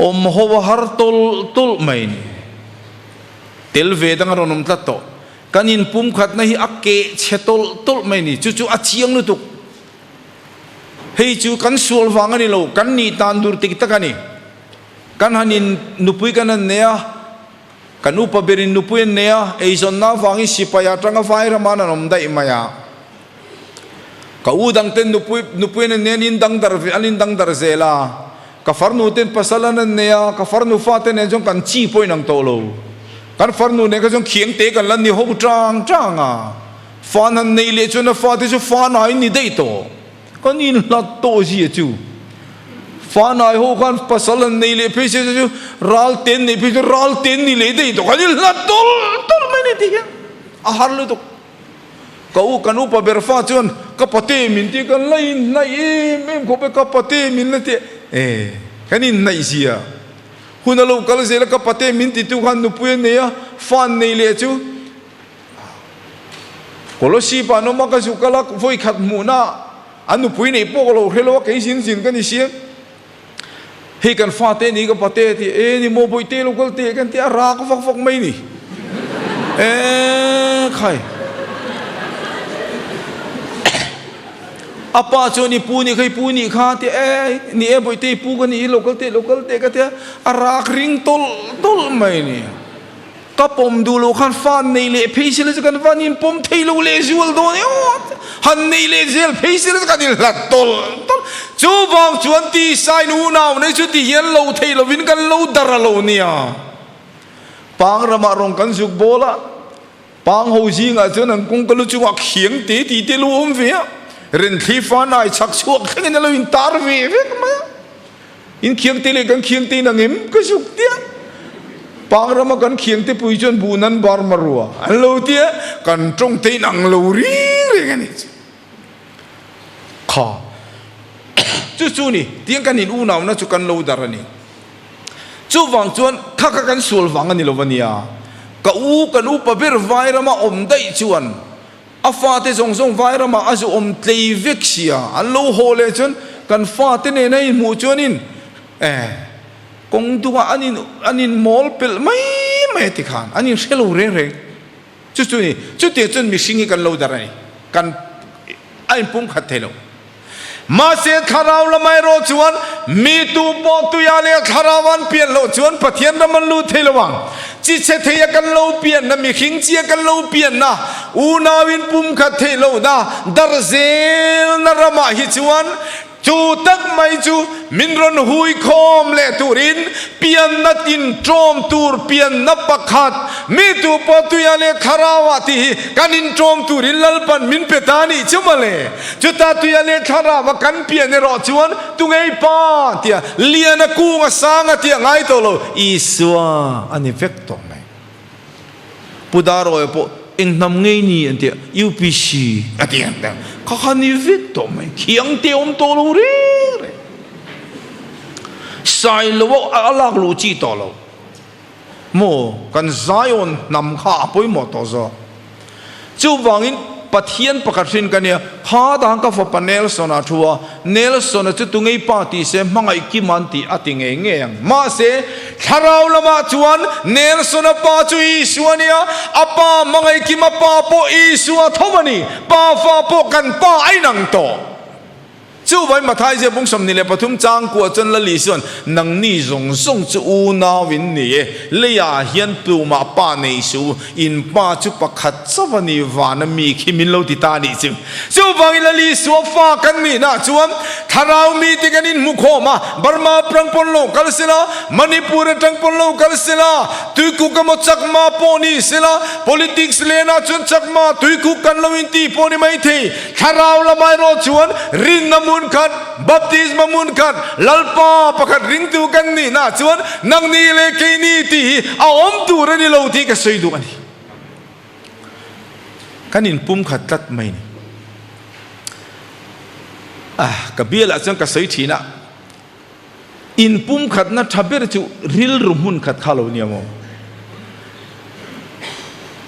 awm ho a har tawlh tawlh mai ni. Tel ve dang a rawn awm tlat tawh. Kan inpumkhatna hi a keh chhe tawlh tawlh mai ni. Chu chu a chiang lutuk. Hei chu kan sual vang a ni lo, kan nih tan dur tik tak a ni. Kan han in nupui kan han nei a, kan upa ber in nupui an nei a, eizawnna avangin sipai atanga vai rama an awm daih mai a. Ka u dang ten nupui nupui an nei an in dang dar an in dang dar zel a, ka farnu ten pasal an an nei a, ka farnu fate nen chuan kan chi pawh inang tawh lo. Kan farnu nen kha chuan khiang te kan la ni ho tang tang a. Fa nan nei leh chuan a fate chu fa nai ni daih tawh. Kan inhlat tawh zia chu. Fa nai ho khan pasal an nei leh phei se chu ral ten nei phei chu ral ten ni leh daih tawh. Kan inhlat tawlh tawlh mai ni ti hian a har lutuk. Ka u kan upa ber fa chuan ka pate min ti kan la inhnaih em em khawp e ka pate min la ti e kan inhnaih zia. Hun a lo kal zel a ka pate min ti tu khan nupui a nei a fa an nei leh chu Kolosip ah an awm a, ka zuk kal a, vawi khat hmuhna ah an nupui neih pawh ka lo hre lo a, kei zin zin ka ni sia. Hei kan fate ni ka pate a ti, e ni maw bawihte lo kal teh kan ti a, rak vak vak mai ni. E khai. A pa chuan i pu nih kha i pu nih kha a ti, e ni e bawihte i pu ka ni i lo kal teh lo kal teh ka ti a, a rak ring tawlh tawlh mai ni. Ka pawm duh loh khan fa nei leh phei sila chu kan van in pawm thei lo leh zual dawn e aw han nei leh zel phei sila chu kan in hlat tawlh tawlh. Chuvang chuan tisain unau nei chu ti hian lo thei lovin kan lo dar a lo nia. Pang ramah rawng kan zuk bawl a, pang ho zingah chuan an kawngka lu chungah khiang te tih te lu awm ve a, renthli fanai chhak chhuak thlengin a lo in tar ve vek mai a. In khiangte leh kan khiangte in ang em? Ka zuk tia. Pang rama kan khiangte pui chuan buh nan bar marua an lo tia, kan tawngte in ang lo ring reng a ni chu. Kha chu chu ni, tiang kan in unauna chu kan lo dar a ni. Chuvang chuan kha kha kan sual vang a ni lo a nia. Ka u kan upa ber Vairama awm daih chuan a fate zawng zawng Vairama a zu awm tlei vek sia, an lo haw leh chuan kan fate nena inhmuh chuanin eh kawng dungah an in an in mawl pelh mai mai a ti khan an inhre lo reng reng. Chu chu ni, chutiang chuan mihring hi kan lo dar a ni, kan a inpumkhat thei lo. Mahse thlarau lamah erawh chuan mi tu pawh tuia leh thlarau an pian loh chuan Pathian ram an lut thei lo ang. Chi chhe thei a kan lo pianna, mihring chi a kan lo pianna, unau inpumkhat theih lohna, dar zelna ramah hi chuan Chu tak mai chu min rawn hui khawm leh turin pianna tin ṭawm tur pianna pakhat, mi tu pawh tuia leh thlarauah tih hi kan inṭawm turin Lalpan min pe ta a nih chu mawle. Chuta tuia leh thlaraua kan pian erawh chuan tungei pa tia lian a kung a sang a tia ngai tawh lo, Isua a ni vek tawh mai. Pu Darawia pawh eng hnam ngei ni an ti a, UPC a ti ang ta, kha kha ni vek tawh mai, thiang te awm tawh lo reng reng. Sailo a lak luh chi tawh lo maw, kan Zion hnam kha a pawimawh tawh zawk. Chuvangin Pathian pakhat hrin ka nia, kha dang ka fapa Nelson-a thu a, Nelson-a chu tungei pa tih se hmangaih kim an tih a ti ngei ngei ang. Mahse, thlarau lamah chuan Nelson-a pa chu Isua a nia, a pa hmangaih kim a pa pawh Isua tho a ni, pa fa pawh kan pa a inang tawh. Chuvai Mathai zia bung 23 chang kuah chuan Lali chuan, Nangni zawng zawng chu unau in ni e, leiah hian tumah pa nei suh u, in pa chu pakhat chauh a ni, vana mi khi min lo ti ta a nih chu. Chuvangin Lali Isua fa kan nihna chuan thlarau mite kan inhmu khawm a, Burma atang pawn lo kal sela, Manipur atang pawn lo kal sela, Tuikuk emaw Chakma pawh ni sela, politics lenah chuan Chakma, Tuikuk kan lo inti pawh ni maithei. Thlarau lamah erawh chuan rinna hmun khat, baptisma hmun khat, Lalpa pakhat ringtu kan nihna chuan nangni leh keini tih hi a awm tur a ni lo tih ka sawi duh a ni. Kan inpum khat tlat mai ni. Ah, ka bialah chuan ka sawi thin a, inpum khatna tha ber chu rilru hmun khat kha lo nia maw?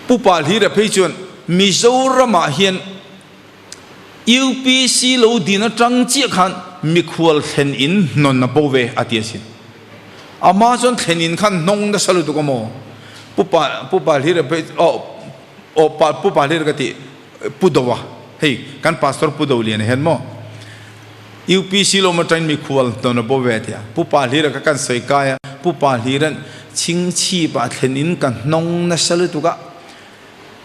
Pu Palhira phei chuan Mizoramah hian UPC lo din atang chiah khan mikhual thlen in hnawn a bo ve a ti asin. Amah chuan thlen in khan hnawng nasa lutuk a maw? Pu Pa Pu Palhira phei aw aw Pa Pu Palhira ka ti Pu Doa hei kan Pastor Pu Doliana hian maw UPC lo atangin mikhual hnawn a bo ve a ti a. Pu Palhira kha kan sawi kai a, Pu Palhira'n chhingchhip ah thlen in ka hnawng nasa lutuk a,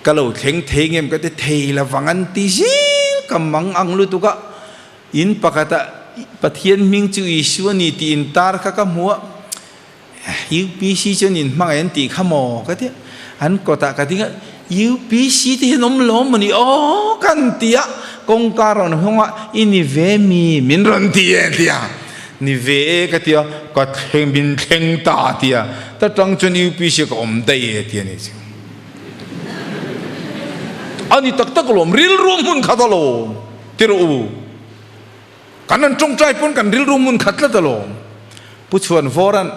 Ka lo thleng thei ngem ka ti thei la vang an ti zil ka mang ang lutuk a, in pakhat ah Pathian hming chu Isua ni tih in tar kha ka hmu a, UPC chuan in hmangaih an tih kha maw ka ti a, an kawt ah ka ding a, UPC te hian awm lo maw ni aw kan ti a, kawngka rawn hawng a, i ni ve mi min rawn ti e ti a, ni ve e ka ti a, ka thleng min thleng ta a ti a, ta tang chuan UPC ah ka awm daih e ti a ni chu. A ni tak tak alawm, rilru hmun khat alawm ti rawh u. Kan an tawngtai pawn kan rilru hmun khat tlat alawm. Pu Chhuanvawra'n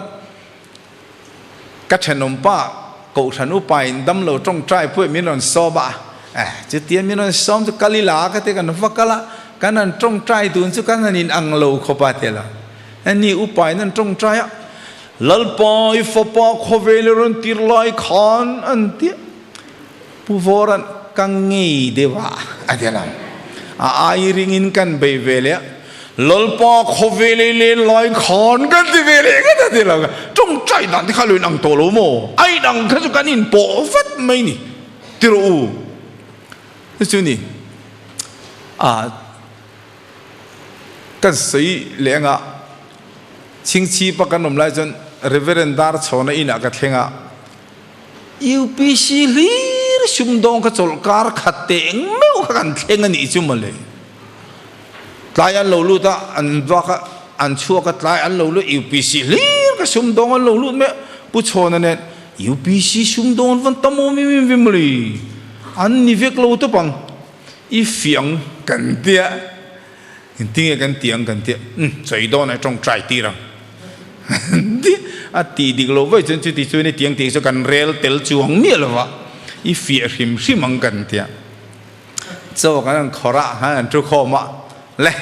ka thenawm pa Kohhran upa in damlo tawngtai pawh min rawn sawm a, eh chutia min rawn sawm chu kal ila ka ti kan va kal a, kan han tawngtai dun chu kan han in ang lo khawp a ti a lo. Ani upa in an tawngtai a, Lalpa i fapa khawvel i rawn tir lai khan an ti a, Pu Vawra'n ka ngei deuh a a ti lo. A ai ringin kan bei ve leh a, Lalpa khawvel i len lai khan kan ti ve leh ngat a ti lo. Tawngtai dan te kha lo inang tawh lo maw? A inang kha chu kan inpawh vat mai ni ti rawh u. Chu ni a. Kan sawi leh anga chhingchhipa kan awm lai chuan Reverend Darchhawna inah ka thleng a, UPC hlir sumdawng kha chawlh kar khat teh eng meuh kha kan thleng a nih chu mawle. Tlai an lo lut a, an vak a, an chhuak a, tlai an lo lut UPC hlir ka sumdawng an lo lut mai a, Pu Chhawna nen UPC sumdawng an van tam awm em em ve mawle, an ni vek lo tawp ang. I fiang kan tia. Engtinge kan tih ang kan tia, umm sawi dawn ai tawngtai tir ang a tih dik loh vaih chuan chuti chuan i tiang tih chu kan rel tel chuang miah lo va, i fiah hrim hrim ang kan tia. Chaw kan han khawrh a, han han thu khawm a, le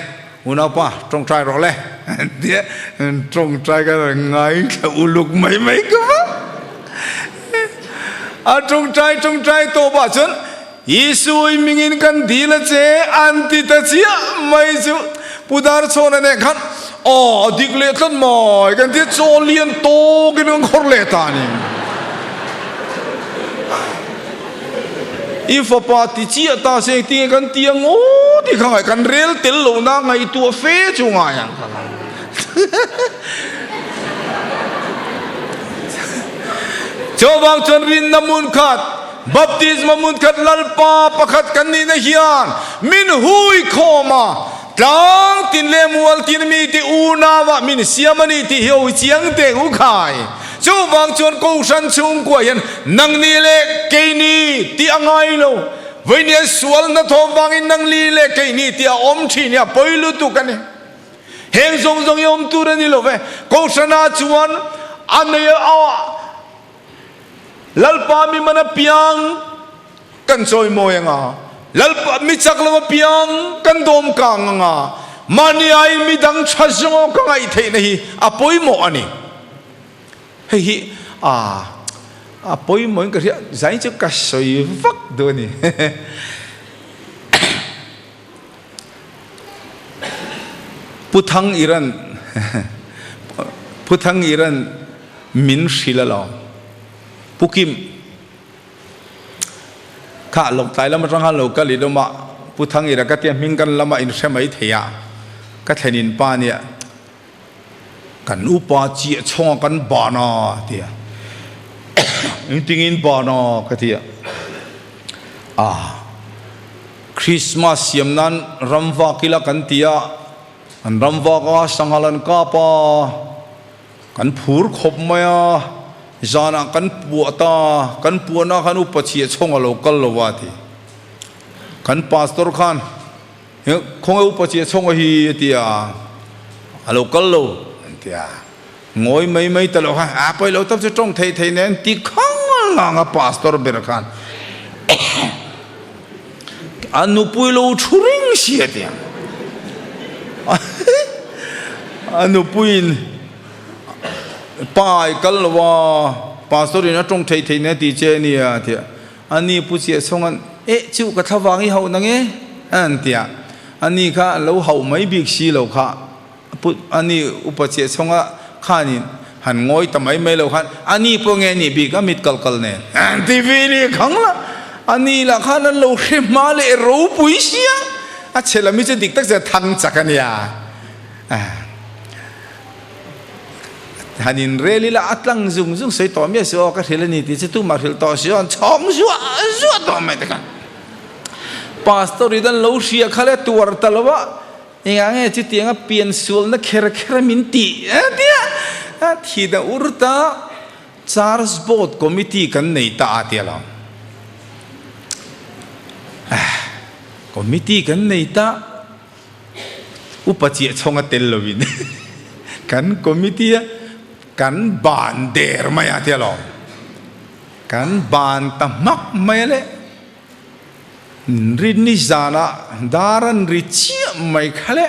unaupa tawngtai rawh le an tia, tawngtai kan han ngaithla uluk mai mai ka va. A tawngtai tawngtai tawp ah chuan Isui mingin kan dil a che an ti ta chiah mai chu Pu Darchhawna nen khan aw a dik leh tlat mai kan tia chaw lian tawkin kan khawr leh ta a ni. I fapa ti chiah ta se engtinge kan ti ang aw tih kha ngaih kan rel tel lohna ngaihtuah fe chu ngai ang kha. Chuvang chuan rinna hmun khat, baptisma hmun khat Lalpa pakhat kan nihna hian min hui khawm a, tlang tin leh mual tin mite unauah min siam a ni tih hi awi chiang teh u khai. Chuvang chuan Kohhran chhungkua hian nangni leh keini tih a ngai lo. Vawinia sual hnathawh vangin nangni leh keini tih a awm thin hi a pawi lutuk a ni. Heng zawng zawng hi awm tur a ni lo ve. Kohhranah chuan a nei a, Lalpa mi man apiang kan chawimawi ang a, Lalpa mi chak lo apiang kan dawm kang ang a, mahni aiin mi dang tha zawng ka ngaih theihna hi a pawimawh a ni. Hei hi a a pawimawhin ka hria, zai chu ka sawi vak duh a ni. Pu Thang Iran Pu Thang Iran min hrilh alawm. Pu Kim kha Lawngtlai lam atang khan lo kal in awm a, Pu Thang Ira ka tia hming kan lama in hre mai thei a, ka thlen in pa nia kan upa chiah chhawng a kan ban a tia engtingin ban a ka tia a. Christmas siam nan ramvak ila kan ti a, an ramvak a sanghal an kap a, kan phur khawp mai a, zanah kan puah ta, kan puahna khan upa chhiah chhawng a lo kal lo a ti. Kan pastor khan khawnge upa chhiah chhawng a hi a ti a, a lo kal lo an ti a, ngawi mai mai ta lo khan a pawi lo tak chu tawng thei thei nen ti khang lang a pastor ber khan. A nupui lo thu reng si a tia. A nupuiin pa i kal lo a, pastor in a tawng thei thei nen a ti che a nia a tia. A ni pu chiah chhawng eh chu ka thlavang i hauh nang e an tia. A ni kha a lo hauh mai bik si lo kha. Pu ani upa chiah chhunga khanin han ngawi ta mai mai lo khan ani pawh nge nih bik a mit kal kal nen an ti ve leh khang la, ani lah khan an lo hre hma leh ropui sia a chhe lam hi chu dik tak chuan thang chak a nia. Han in rel ila a tlang zung zung sawi tawh miah si aw ka hrilh a ni tih chu tumah hrilh tawh si aw an chhawng zuah zuah tawh mai te khan pastor in an lo hria kha le tuar ta lo a. Engah nge chutianga pian sualna kher kher a min tih a tia a thi da ur ta Church Board Committee kan nei ta a tia lo. Committee kan nei ta upa chiah chhawng a tel lovin kan committee a kan ban der mai a tia lo. Kan ban ta hmak mai a le. Rinni zanah dar an ri chiah mai kha le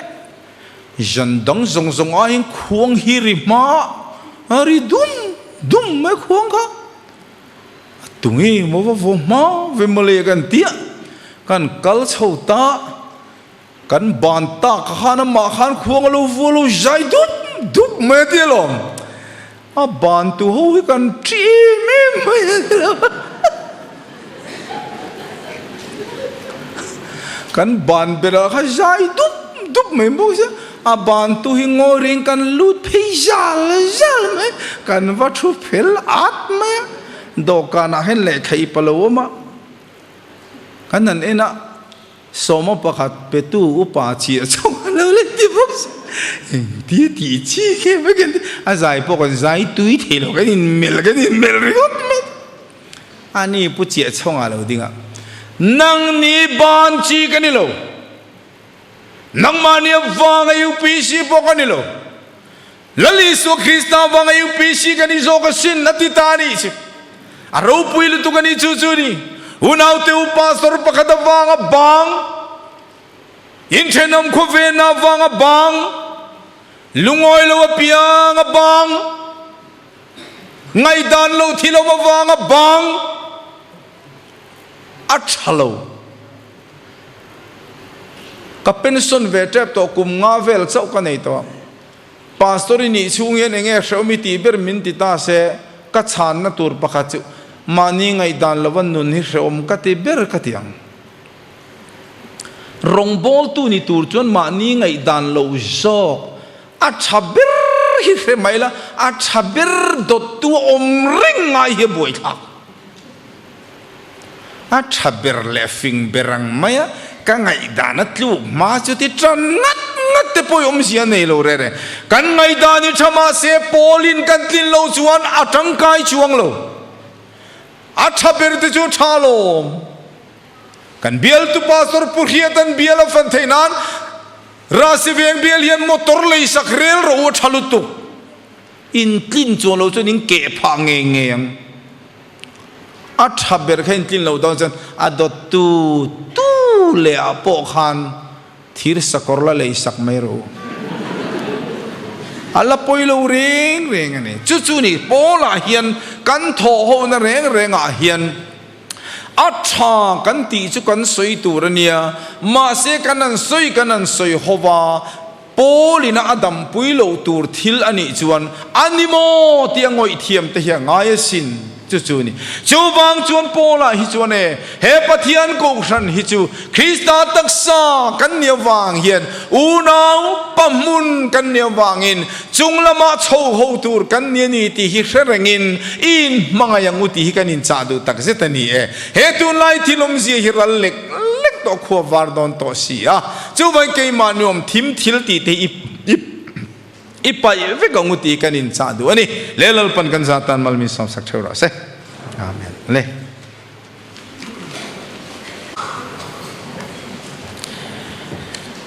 zan dang zawng zawng aiin khuang hi ri hma a ri dum dum mai khuang kha a tunge maw va vaw hma ve mawle kan tia kan kal chho ta kan ban tak khan amah khan khuang a lo vua lo zai dup dup mai a tia lawm a ban tu ho hi kan ṭi em em mai a ti lo kan ban berah kha zai dup dup mai bawk sia a ban tu hi ngawi reng kan lut phei zal zal mai kan va thu fel at mai a dawhkanah hian lehkha i pa lo awm a kan han en a. Sawma pakhat petu upa chiah chauh a lo la ti bawk si. Engtia tih chi khe vek an ti. A zai pawh kan zai tui thei lo, kan inmelh kan inmelh ringawt mai. Ani pu chiah chhawngah lo ding a, Nang ni ban chi ka ni lo. Nangmahni avanga UPC pawh ka ni lo. Lal Isua Krista avanga UPC ka ni zawk asin a ti ta a nih chu. A ropui lutuk a ni chu chu ni. Unaute u pastor pakhat avanga bang, inthenawm khawvenna avanga bang, lungawi lo apianga bang, ngaihdan lo thilawm avanga bang a tha lo. Ka pension ve tep tawh kum nga vel chauh ka nei tawh. Pastor i nih chhung hian enge hrehawm i tih ber min ti ta se ka chhanna tur pakhat chu mahni ngaihdan lova nun hi hrehawm ka ti ber ka ti ang. Rawngbawltu ni tur chuan mahni ngaihdan lo zawk a tha ber hi hre mai la, a tha ber dawttu a awm reng ngai hi a buaithlak. A tha ber leh fing ber ang mai a, ka ngaihdan a tluk hma chu ti tan ngat ngat te pawh i awmzia nei lo reh reh. Kan ngaihdan hi tha mahse Paulin kan tlin lo chuan a tangkai chuang lo. A tha ber te chu tha lawm. Kan bialtu Pastor Pu Hriatan bial a fan theih nan Rasi veng bial hian motor lei sak rel rawh u a tha lutuk. In tlin chuang lo chuan in keh phah ngei ngei ang. A tha ber kha in tlin lo dawn chuan a dawt tu tu leh ah pawh khan thir sakawr la lei sak mai rawh u. A la pawi lo reng reng a ni. Chu chu ni Paul ah hian kan thawh ho na reng reng ah hian A tha kan tih chu kan sawi tur a nia, mahse kan han sawi kan han sawi ho va, Paul-ina a dampui loh tur thil a nih chuan a ni maw tih a ngawih thiam te hi a ngai asin, chu chu a ni. Chuvang chuan Paul-ah hi chuan e, he Pathian Kohhran hi chu Krista taksa kan nih avang hian unau pahmun kan nih avangin Chung lamah chho ho tur kan ni a ni tih hi hre rengin i inhmangaih ang u tih hi kan inchah duh tak zet a ni e. He tunlai thil awmzia hi ral lek lek tawh khua var dawn tawh si a, chuvai keimah nuam thim thil tih te hi i i paih vek ang u tih kan inchah duh a ni. Le Lalpan kan zah tan mal min sawmsak theuh rawh se. Amen. Le.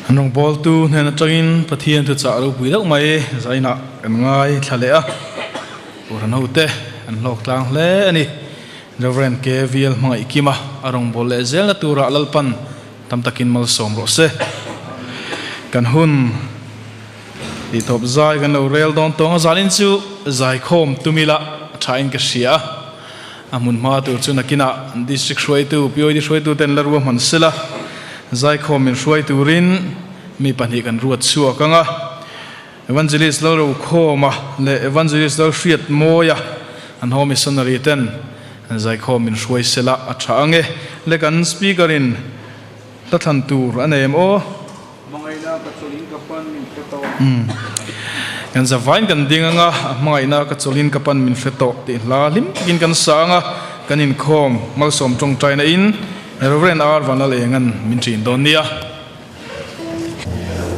An rawngbawltu hnen atangin Pathian thuchah ropui deuh mai zainah kan ngai thla leh a, Purhan hote an hlawk tlang hle a ni. Rev. KVL Hmangaih Kima a rawngbâwl leh zelna turah Lalpan tam takin malsawm rawh se. Kan hun tihtawp zai kan lo rel dawn tawng a, zanin chu zaikhawm tum ila thain ka hria a. A hmun hma tur chu nakinah District hruaitu, POD hruaituten la ruahman sela, zaikhawm min hruai turin mi pahnih kan ruat chhuak ang a. Evangelist Lalrokhawma leh Evangelist Lalhriatmawia an ho missionary ten zaikhawm min hruai sela a tha ang e. Le kan Speaker in hla thlan tur a nei em aw? Hmangaihna ka chawlhin ka pan min hre tawh. Kan zavain kan ding anga, a hmangaihna ka chawlhin ka pan min hre tawh tih hla hlim takin kan sa anga, kan inkhawm malsawm tawngtaina in Rev. R. Vanlalenga'n min ṭin dawn nia.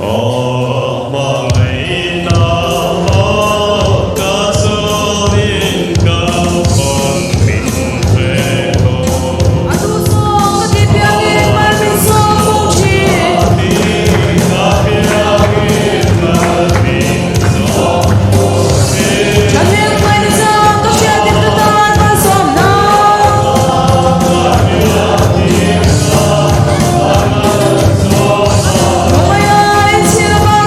Aw hmangaihna ka chawlhin ka pan min hre tawh. A duhsawm ka ti piangin mal min sawm fo thin. Thahnem ngaihna chang ka hriatin ka tan malsawmna. Rawngaiah inchhir ava.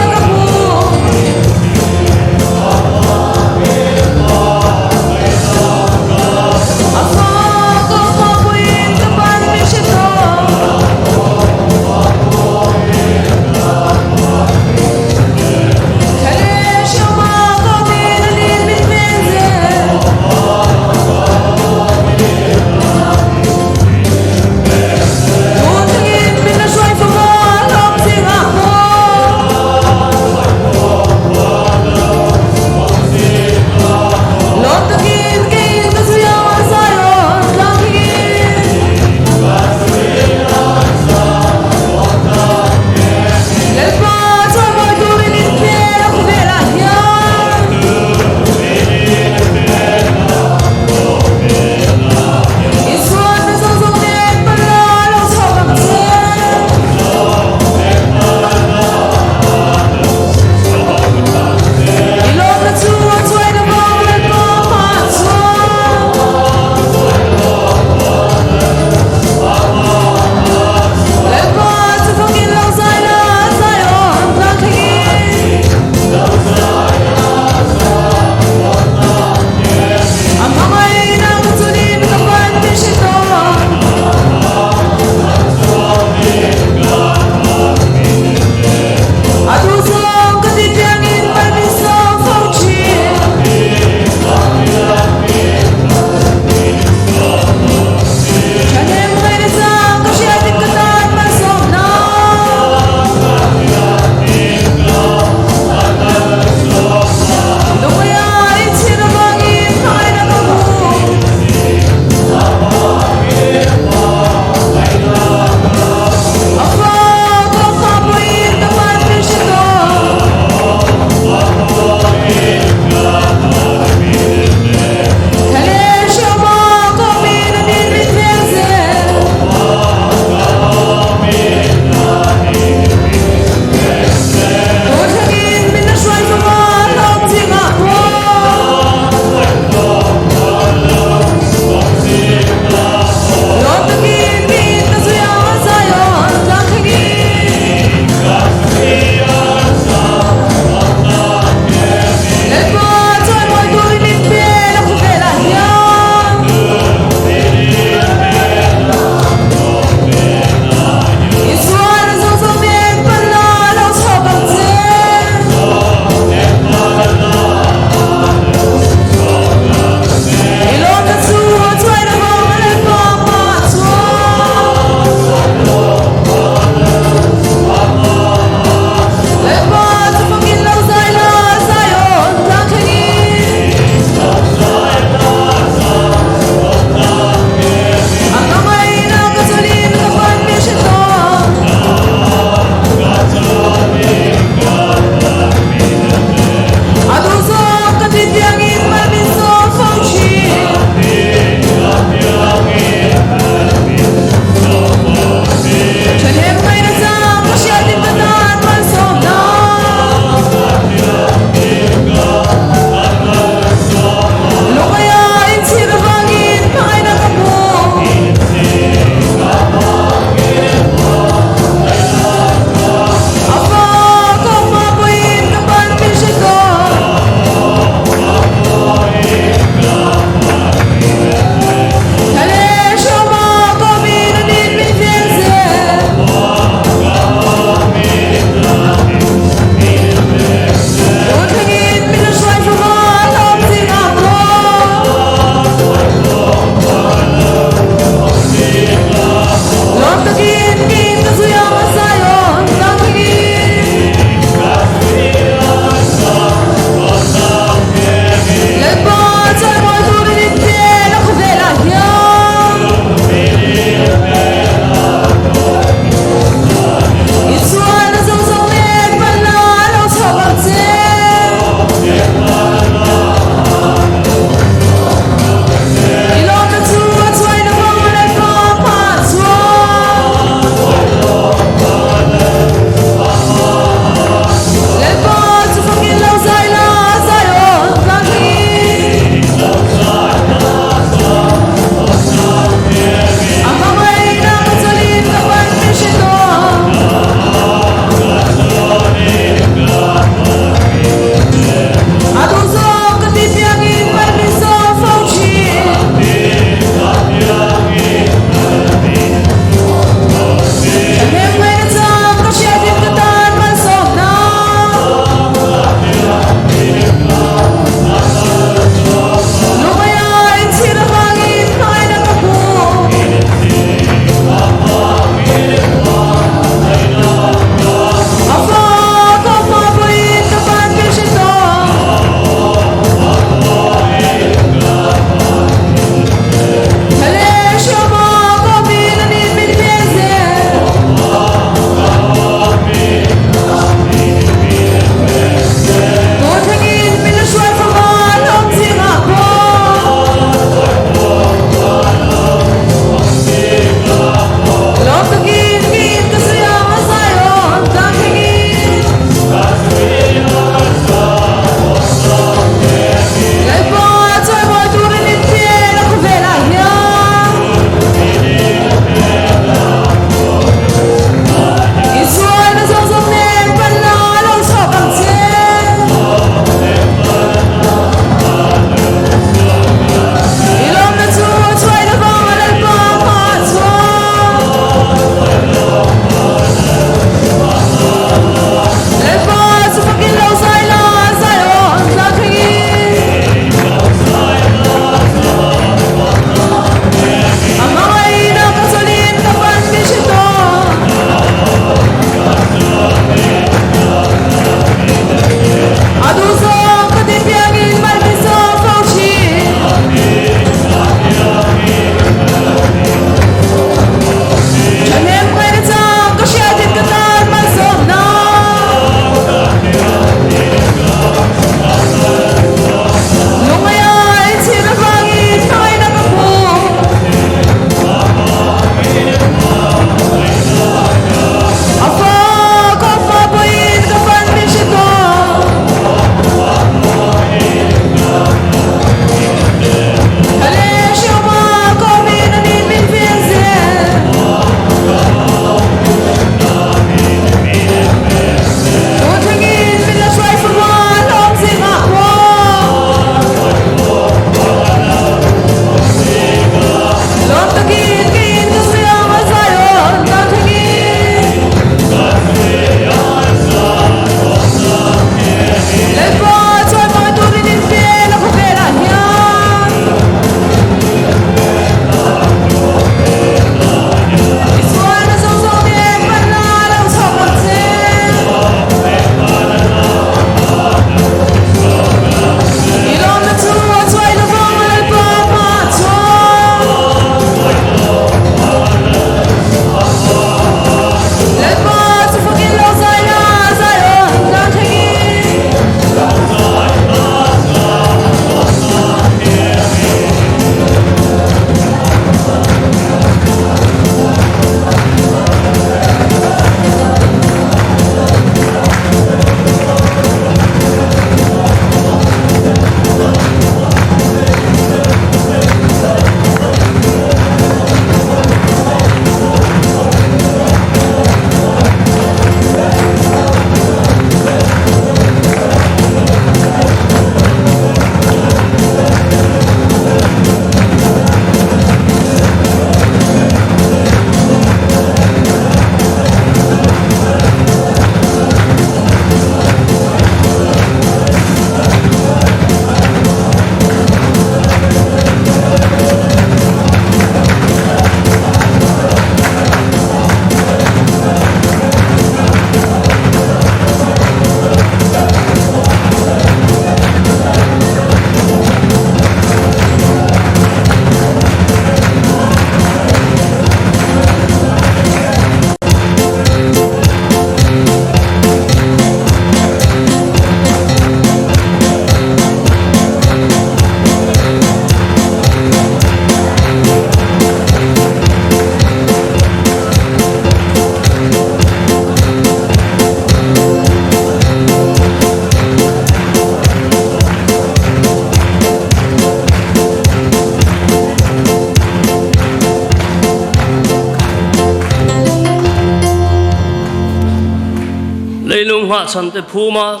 Leilung nghahchhan te phum a,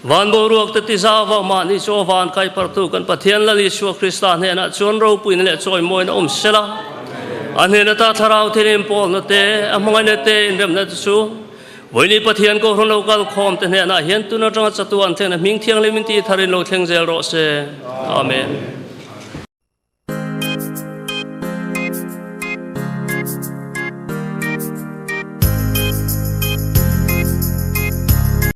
van boruak te tizau va mahni chu a van kaipartu kan Pathian Lal Isua Krista hnenah chuan ropuina leh chawimawina awm sela, a hnen ata thlarau thil inpawlna te, a hmangaihna te, inremna te chu Vawiini Pathian Kohhran lo kal khawm te hnenah hian tun atanga chatuan thlengna hming thianghlim in tih tharin lo thleng zel rawh se. Amen.